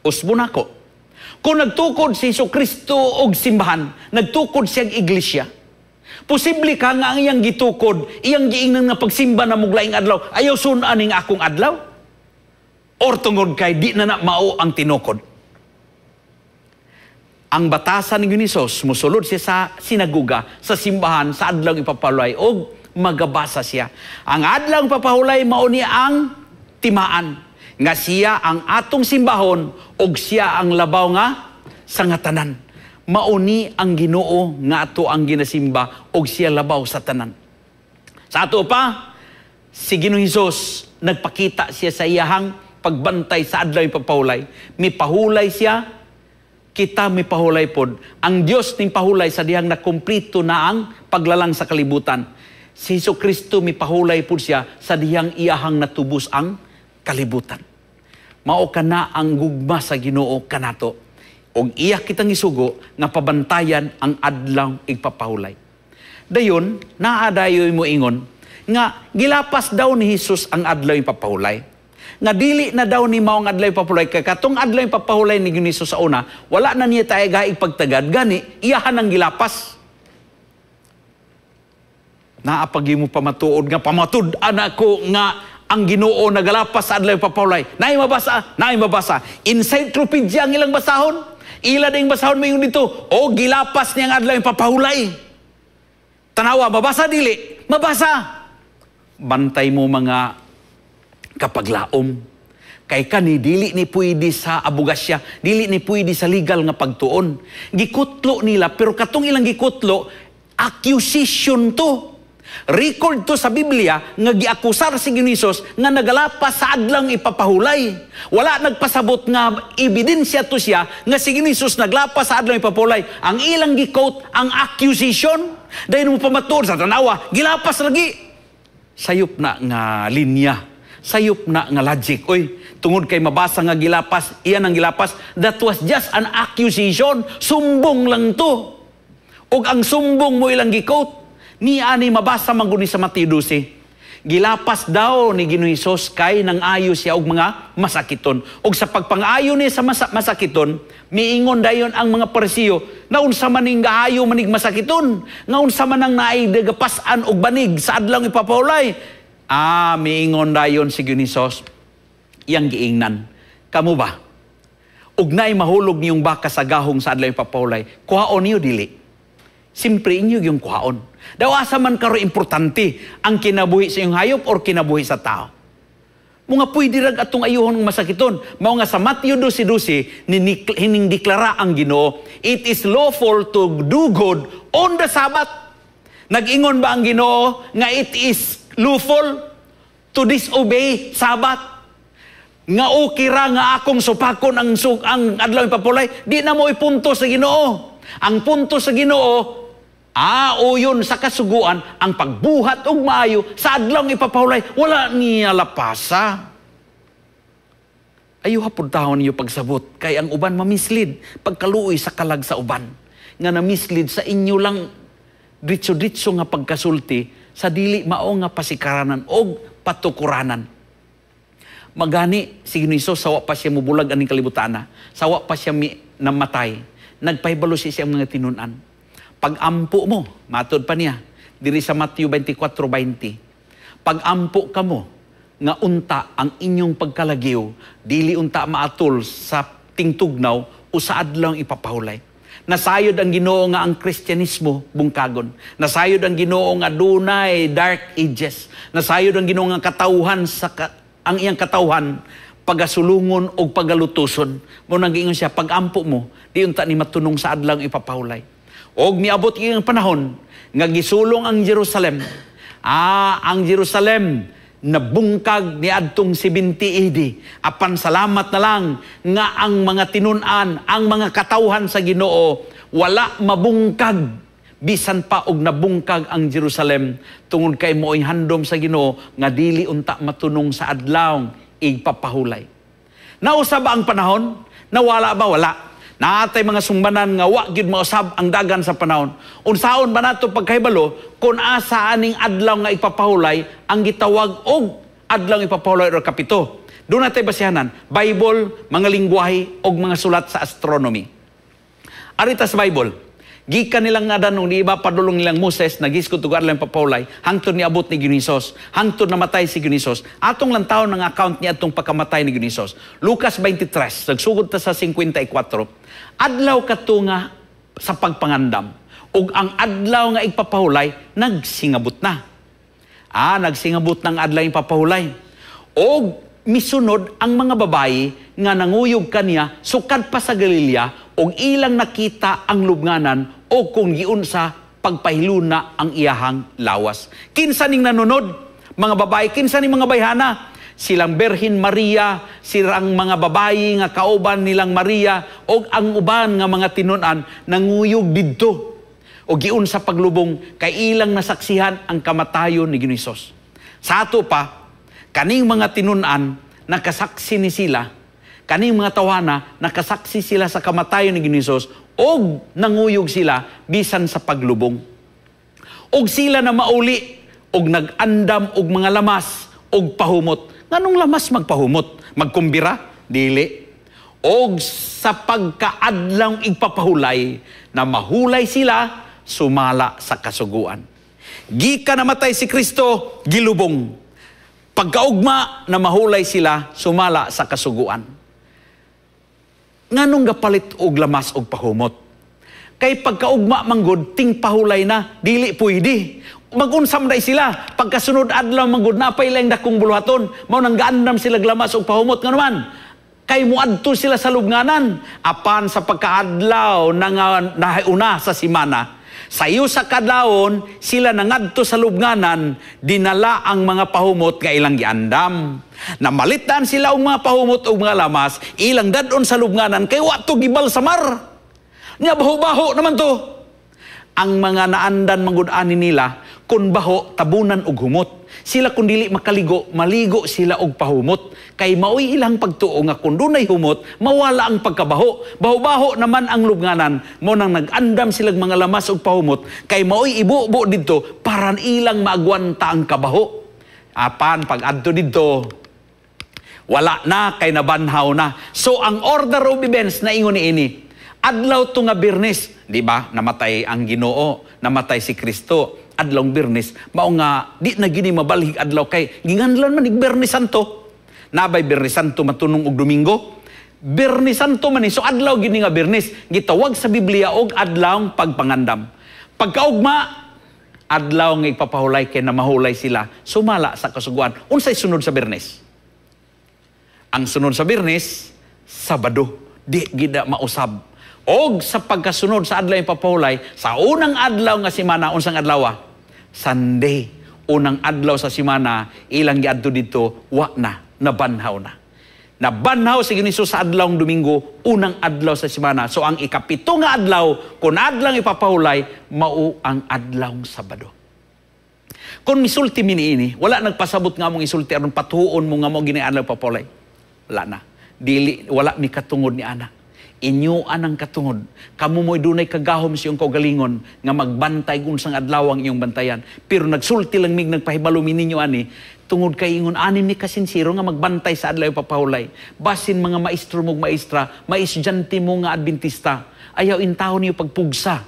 Usbo nako. Kung nagtukod si Hesus Kristo og simbahan, nagtukod siya og iglesia, posible ka nga ang iyang gitukod, iyang giingnan nga pagsimba na muglaing adlaw, ayaw sunan ning akong adlaw? Or tungod kay di na na mao ang tinukod? Ang batasan ni Jesus, musulod siya sa sinagoga, sa simbahan, sa adlaw ipapahulay, og magabasa siya. Ang adlaw ipapahulay mao ni ang timaan, nga siya ang atong simbahon, og siya ang labaw nga sangatanan. Mauni ang Ginoo nga ato ang ginasimba og siya labaw sa tanan. Sa ato pa, si Ginoong Hesus nagpakita siya sa iyahang pagbantay sa adlaw ipapahulay. Mipahulay siya, kita mipahulay pod. Ang Dios ning pahulay sa dihang nakumplito na ang paglalang sa kalibutan. Si Hesus Kristo mipahulay pod siya sa dihang iyahang natubos ang kalibutan. Mao kana ang gugma sa Ginoo kanato. Og iya kitang isugo nga pabantayan ang adlaw igpapahulay. Dayon, naa dayoy mo ingon nga gilapas daw ni Hesus ang adlaw ipapahulay. Nga dili na daw ni mao ang adlaw ipapahulay kay katong adlaw ipapahulay ni Hesus sa una, wala na niya tayo gaig pagtagad gani iyahan ang gilapas. Naa pag mo pamatuod nga pamatud-an ako nga Ang Ginoo nagalapas sa adlaw ipapahulay. Naay mabasa, naay mabasa. Encyclopedia ang ilang basahon. Ila ding basahon mayon dito. O gilapas niya ang adlaw ipapahulay. Tanawa, mabasa dili? Mabasa. Bantay mo mga kapaglaom. Kay kani dili ni pwede sa abugasya, dili ni pwede sa legal nga pagtuon. Gikutlo nila, pero katong ilang gikutlo, accusation to. Record to sa Biblia nga giakusar si Ginoong Hesus nga nagalapas sa adlang ipapahulay. Wala nagpasabot nga ebidensya to siya nga si Ginoong Hesus naglapas sa adlang ipapahulay. Ang ilang gi-quote ang accusation. Dahil mo pamatuod sa tanawa, gilapas lagi. Sayop na nga linya, sayop na nga logic. Oy, tungod kay mabasa nga gilapas, iyan ang gilapas, that was just an accusation. Sumbong lang to. Og ang sumbong mo ilang gi-quote. Ni ani mabasa man gud ni sa Mateo 12. Gilapas daw ni Ginoong Hesus kay nang ayo siya og mga masakiton. Og sa pagpangayo niya sa masakiton, miingon dayon ang mga Parisiyo, naunsa man ning gaayo manig masakiton, nga unsa man ang naay nagapas-an og banig sa adlaw ipapahulay. Ah, miingon dayon si Ginoong Hesus, iyang giingnan, kamo ba? Og naay mahulog niyong baka sa gahong sa adlaw ipapahulay, kuhaon niyo dili? Simpre inyo yung kuhaon. Daw asa man karo importante ang kinabuhi sa iyong hayop or kinabuhi sa tao. Mga pwede rag atong ayuhon ng masakiton. Mao nga sa Mateo 12:12, hining deklara ang Ginoo, it is lawful to do good on the Sabbath. Nag-ingon ba ang Ginoo nga it is lawful to disobey Sabbath? Nga okay ra nga akong supakon ang adlaw ipapulay, di na mo ipunto sa Ginoo. Ang punto sa Ginoo, uyon sa kasuguan, ang pagbuhat og maayo sa adlaw ipapahulay, wala niya lapasa. Ayuha pud taon niyo pagsabot, kay ang uban mamislead, pagkaluoy sa kalag sa uban. Nga na-mislead sa inyo lang dritso-dritso nga pagkasulti sa dili mao nga pasikaranan og patukuranan. Magani si Ginoong Hesus sawa pa siya mubulag aning kalibutana, sawa pa siya namatay, nagpahibalo siya sa mga tinun-an. Pag-ampo mo, matod pa niya, diri sa Mateo 24:20, pag-ampo kamo, nga unta ang inyong pagkalagiw, dili unta maatol sa tingtugnaw o sa adlaw ipapahulay. Nasayod ang Ginoo nga ang Kristyanismo bungkagon. Nasayod ang Ginoo nga dunay dark ages. Nasayod ang Ginoo nga katawhan sa ang iyang katawhan pagasulungon og pagalutuson. Mo nang giingon siya, pag-ampo mo, di unta ni matunong sa adlaw ipapahulay. Og miabot ang panahon nga gisulong ang Jerusalem. Ah, ang Jerusalem nabungkag ni adtong 70 AD. Apan salamat na lang nga ang mga tinun-an, ang mga katawhan sa Ginoo wala mabungkag bisan pa og nabungkag ang Jerusalem tungod kay mo'y handom sa Ginoo nga dili unta matunong sa adlaw igpapahulay. Nausab ba ang panahon? Nawala ba? Wala. Naatay mga sumbanan nga wa gyud mausab ang dagan sa panahon. Unsaon ba nato pagkahibalo kung asa aning adlaw nga ipapahulay ang gitawag og adlaw ipapahulay or kapito? Doon natay basihanan, Bible, mga lingwahe og mga sulat sa astronomy. Arita sa Bible, gikan nilang nga danong ni iba padulong nilang Moses nagisgot og adlaw ipapahulay hangtod niabot ni Ginoong Hesus, hangtod namatay si Ginoong Hesus. Atong lantawon ang account niya atong pagkamatay ni Ginoong Hesus. Lucas 23, nagsugod ta sa 54. Adlaw kadto nga sa pagpangandam ug ang adlaw nga igpapahulay nagsingabot na. Ah, nagsingabot ng adlaw ipapahulay. Og misunod ang mga babayi nga nanguyog kaniya sukad pa sa Galilea og ilang nakita ang lubnganan o kung giunsa pagpahiluna ang iyahang lawas. Kinsa ning nanunod? Mga babae, kinsa ning mga bayhana? Silang Berhin Maria, silang mga babayi nga kauban nilang Maria og ang uban nga mga tinun-an nanguyog didto. O giun sa paglubong kay ilang nasaksihan ang kamatayon ni Ginoong Hesus. Sa ato pa, kaning mga tinun-an nakasaksi ni sila, kaning mga tawana nakasaksi sila sa kamatayon ni Ginoong Hesus og nanguyog sila bisan sa paglubong. Og sila na mauli og nag-andam og mga lamas og pahumot. Nganong lamas magpahumot? Magkumbira? Dili. Og sa pagkaadlang igpapahulay na mahulay sila sumala sa kasuguan. Gikan namatay si Kristo, gilubong. Pagkaugma na mahulay sila sumala sa kasuguan. Nganong gapalit og lamas og pahumot? Kay pagkaugma manggod ting pahulay na, dili pwede. Magunsam day sila. Pagkasunod adlaw manggod na pa ilang dakong buluhaton, mao nang gaandam sila lamas og pahumot nganuman. Kay muadto sila sa lubnganan apan sa pagkaadlaw na nga nauna sa simana. Sayo sa kadlawon sila nangadto sa lubnganan, dinala ang mga pahumot nga ilang giandam. Namalitan sila og mga pahumot ug mga lamas, ilang dadon sa lubnganan kay wa to gibalsamar. Nya baho-baho naman to. Ang mga naandan manggod ani nila, kun baho tabunan og humot. Sila kun dili makaligo, maligo sila og pahumot. Kay maoy ilang pagtuo nga kun dunay humot, mawala ang pagkabaho. Baho-baho naman ang lubnganan, mo nang nag-andam silang mga lamas og pahumot, kay maoy ibubo didto para ilang maagwanta ang kabaho. Apan pag-adto didto, wala na kay nabanhaw na. So ang order of events na ingon niini, adlaw to nga Biyernes, di ba? Namatay ang Ginoo, namatay si Kristo. Adlawng Biyernes, mao nga di na gini mabalhig adlaw kay ginganlan man ig Biyernes Santo. Nabay Biyernes Santo matunong og Domingo. Biyernes Santo man ni, so adlaw gini nga Biyernes, gitawag sa Biblia og adlawng pagpangandam. Pagkaugma, adlaw nga ipapahulay kay namahulay sila sumala sa kasuguan. Unsay sunod sa Biyernes? Ang sunod sa Biyernes, Sabado. Di gida mausab. Og sa pagkasunod sa adlaw ipapahulay, sa unang adlaw nga semana, unsang adlaw? Sunday. Unang adlaw sa semana, ilang giadto didto, wa na, nabanhaw na. Nabanhaw si Ginoo sa adlawng Domingo, unang adlaw sa semana. So ang ikapito nga adlaw, kung adlaw ipapahulay, mao ang adlawng Sabado. Kung misulti mi niini, wala nagpasabot nga mong isulti aron patuon mo nga mo gini adlaw papahulay. Wala na. Dili, wala mi katungod ni ana. Inyo anang katungod. Kamo mo'y dunay kagahom sa iyong kaugalingon nga magbantay kung sang adlaw ang iyong bantayan. Pero nagsulti lang mig nagpahibalo mi ninyo ani, tungod kay ingon ani mi kasinsiro nga magbantay sa adlaw papahulay. Basin mga maestro mog maestra, maestudyante mo nga Adventista, ayaw intawon niyo pagpugsa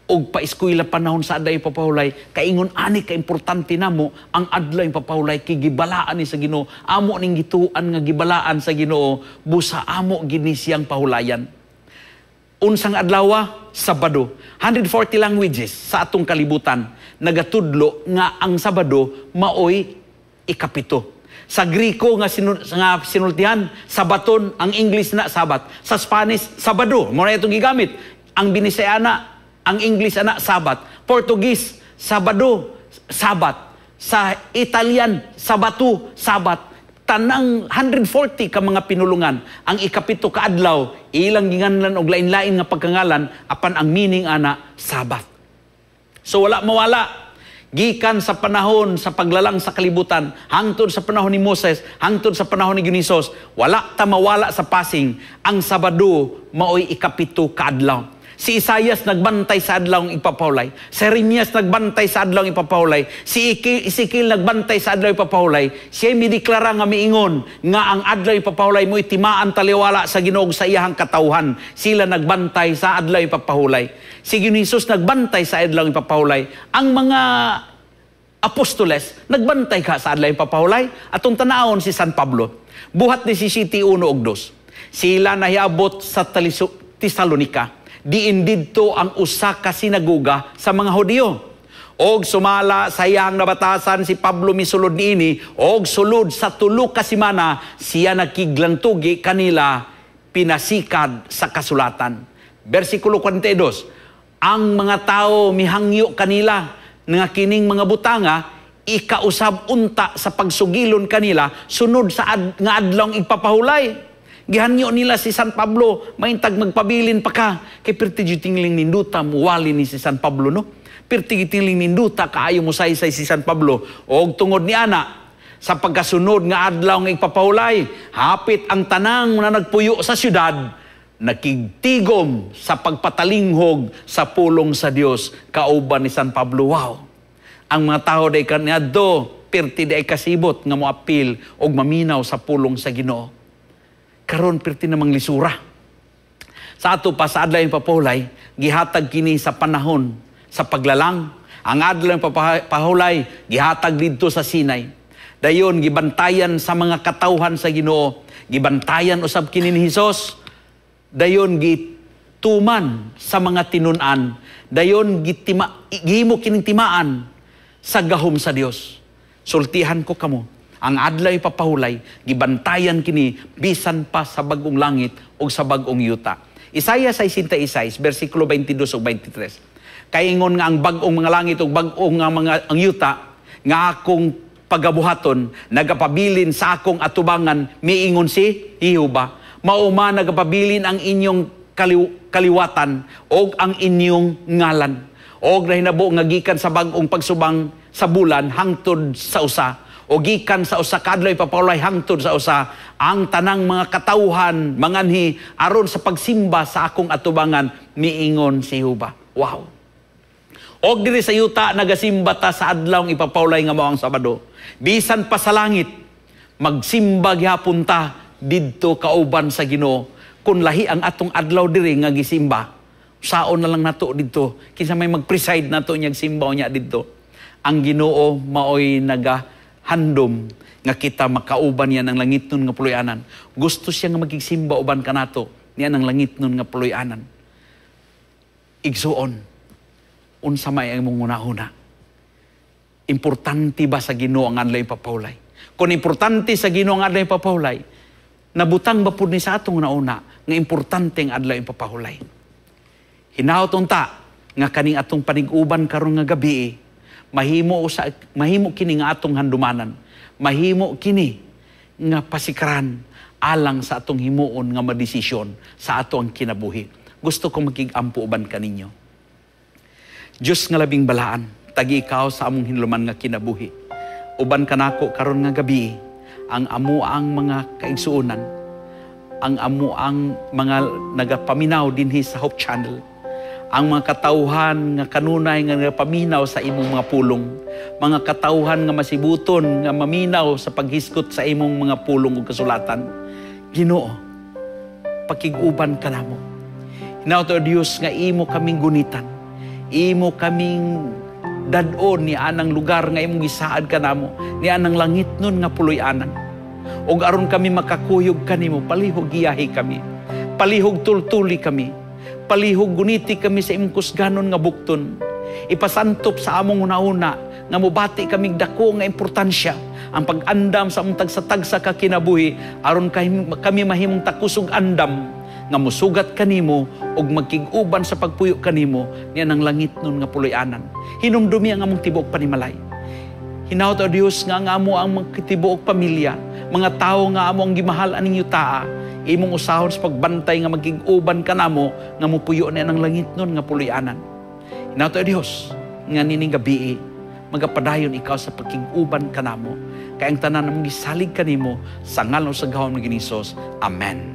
og paeskwela panahon sa adlaw papahulay, kaingon ani ka importante namo ang adlaw papahulay kay gibalaan ni sa Ginoo. Amo ning gituan nga gibalaan sa Ginoo, busa amo gini siyang pahulayan. Unsang adlawa? Sabado. 140 languages sa atong kalibutan nagatudlo nga ang Sabado maoy ikapito. Sa Griko nga, nga sinultihan, Sabaton, ang English na Sabat. Sa Spanish, Sabado. Mao na itong gigamit. Ang Binisayana, ang English ana Sabat. Portuguese, Sabado, Sabat. Sa Italian, Sabatu, Sabat. Tanang 140 ka mga pinulungan, ang ikapito ka adlaw, ilang ginganlan og lain-lain nga pagkangalan, apan ang meaning ana, Sabat. So wala mawala. Gikan sa panahon sa paglalang sa kalibutan, hangtod sa panahon ni Moses, hangtod sa panahon ni Ginisos, wala ta mawala sa pasing, ang Sabado maoy ikapito ka adlaw. Si Isayas nagbantay sa adlaw ipapahulay. Si Jeremias nagbantay sa adlaw ipapahulay. Si Ezekiel nagbantay sa adlaw ipapahulay. Siya mideklara nga miingon nga ang adlaw ipapahulay mo'y timaan taliwala sa Ginoo sa iyahang katawhan. Sila nagbantay sa adlaw ipapahulay. Si Ginoong Hesus nagbantay sa adlaw ipapahulay. Ang mga apostoles nagbantay ka sa adlaw ipapahulay. Atong tanawon si San Pablo. Buhat ni si City 1 ug 2. Sila nahiabot sa Tesalonica. Diin didto ang usa ka sinagoga sa mga Hudiyo. Og sumala sa iyang nabatasan si Pablo misulod niini, og sulod sa tulo ka semana siya nakiglantugi kanila pinasikad sa kasulatan. Versikulo 42, ang mga tao mihangyo kanila nga kining mga butanga ikausab unta sa pagsugilon kanila sunod sa nga adlong igpapahulay. Gihanyo nila si San Pablo, maintag magpabilin pa ka. Kay perti tingling ninduta, muwali ni si San Pablo, no? Perti tingling ninduta, kaayo mo saysay si San Pablo. Og tungod ni ana, sa pagkasunod nga adlaw nga igpapahulay, hapit ang tanang na nagpuyo sa syudad, nakigtigom sa pagpatalinghog sa pulong sa Dios kauban ni San Pablo. Wow! Ang mga tao day kaniadto, perti day kasibot nga moapil og maminaw sa pulong sa Ginoo. Karon perti namang lisura. Sa ato pa sa adlaw papahulay, gihatag kini sa panahon sa paglalang. Ang adlaw papahulay gihatag didto sa Sinai. Dayon gibantayan sa mga katawhan sa Ginoo, gibantayan usab kini ni Hesus. Dayon gituman sa mga tinun-an, dayon gihimo kining timaan sa gahom sa Dios. Sultihan ko kamo, ang adlaw ipapahulay, gibantayan kini bisan pa sa bag-ong langit o sa bag-ong yuta. Isaiah 66 versikulo 22 ug 23. Kay ingon nga ang bag-ong mga langit ug bag-ong nga mga ang yuta nga akong pagabuhaton nagapabilin sa akong atubangan, miingon si Jehova. Mao man nagapabilin ang inyong kaliwatan og ang inyong ngalan. Og nahinabo nga gikan sa bag-ong pagsubang sa bulan hangtod sa usa, o gikan sa usa ka adlaw ipapahulay hangtod sa usa, ang tanang mga katawhan manganhi aron sa pagsimba sa akong atubangan, miingon si Jehova. Wow. Og diri sa yuta nagasimba ta sa adlaw ipapahulay nga mao ang Sabado. Bisan pa sa langit magsimba gihapon ta didto kauban sa Ginoo. Kun lahi ang atong adlaw diri nga gisimba, saon na lang nato didto, kinsa may mag-preside nato niyang simba niya didto. Ang Ginoo maoy nagahandom nga kita makauban niya ng langitnon nga puloy-anan. Gusto siya nga magigsimba uban kanato niya ng langitnon nga puloy-anan. Igsuon, unsa may ang imong hunahuna? Importante ba sa Ginoo ang adlaw ipapahulay? Kung importante sa Ginoo ang adlaw ipapahulay, nabutang ba pud ni sa atong hunahuna nga importante ang adlaw ipapahulay? Hinaot unta nga kaning atong panig-uban karon nga gabi, mahimo kini nga atong handumanan, mahimo kini nga pasikran alang sa atong himuon nga madesisyon sa ato ang kinabuhi. Gusto ko makig-ampo uban kaninyo. Diyos nga labing balaan, tagi ikaw sa among hinluman nga kinabuhi. Uban kanako karon nga gabi, ang amo ang mga kaigsuonan, ang amo ang mga nagapaminaw dinhi sa Hope Channel, ang mga katawhan nga kanunay nga nagapaminaw sa imong mga pulong, mga katawhan nga masibuton nga maminaw sa paghisgot sa imong mga pulong ug kasulatan. Ginoo, pakig-uban ka namo. Hinaot, O Dios, nga imo kaming gunitan, imo kaming dad-on ni anang lugar nga imong gisaad kanamo, ni anang langit nun nga puloy-anan. Og aron kami makakuyog kanimo, palihog giyahi kami, palihog tultuli kami, palihog guniti kami sa imong kusganon nga bukton. Ipasantop sa among una-una nga mubati kaming dako nga importansya ang pag-andam sa among tagsa-tagsa ka kinabuhi, aron kami mahimong takusog andam nga musugat kanimo ug magkig-uban sa pagpuyo kanimo niya ng langit nun nga puloy-anan. Hinumdumi ang among tibuok panimalay. Hinaot, O Dios, nga ang amo ang tibuok pamilya, mga tawo nga amo ang gimahal aning yutaa, imong usahon sa pagbantay nga magkig-uban kanamo nga mupuyo niya ng langit nun nga puloy-anan. Hinaot, O Dios, nga nining gabii magapadayon ikaw sa pagkig-uban kanamo. Kay ang tanan namong gisalig kanimo sa ngalan sa gahom ni Hesus. Amen.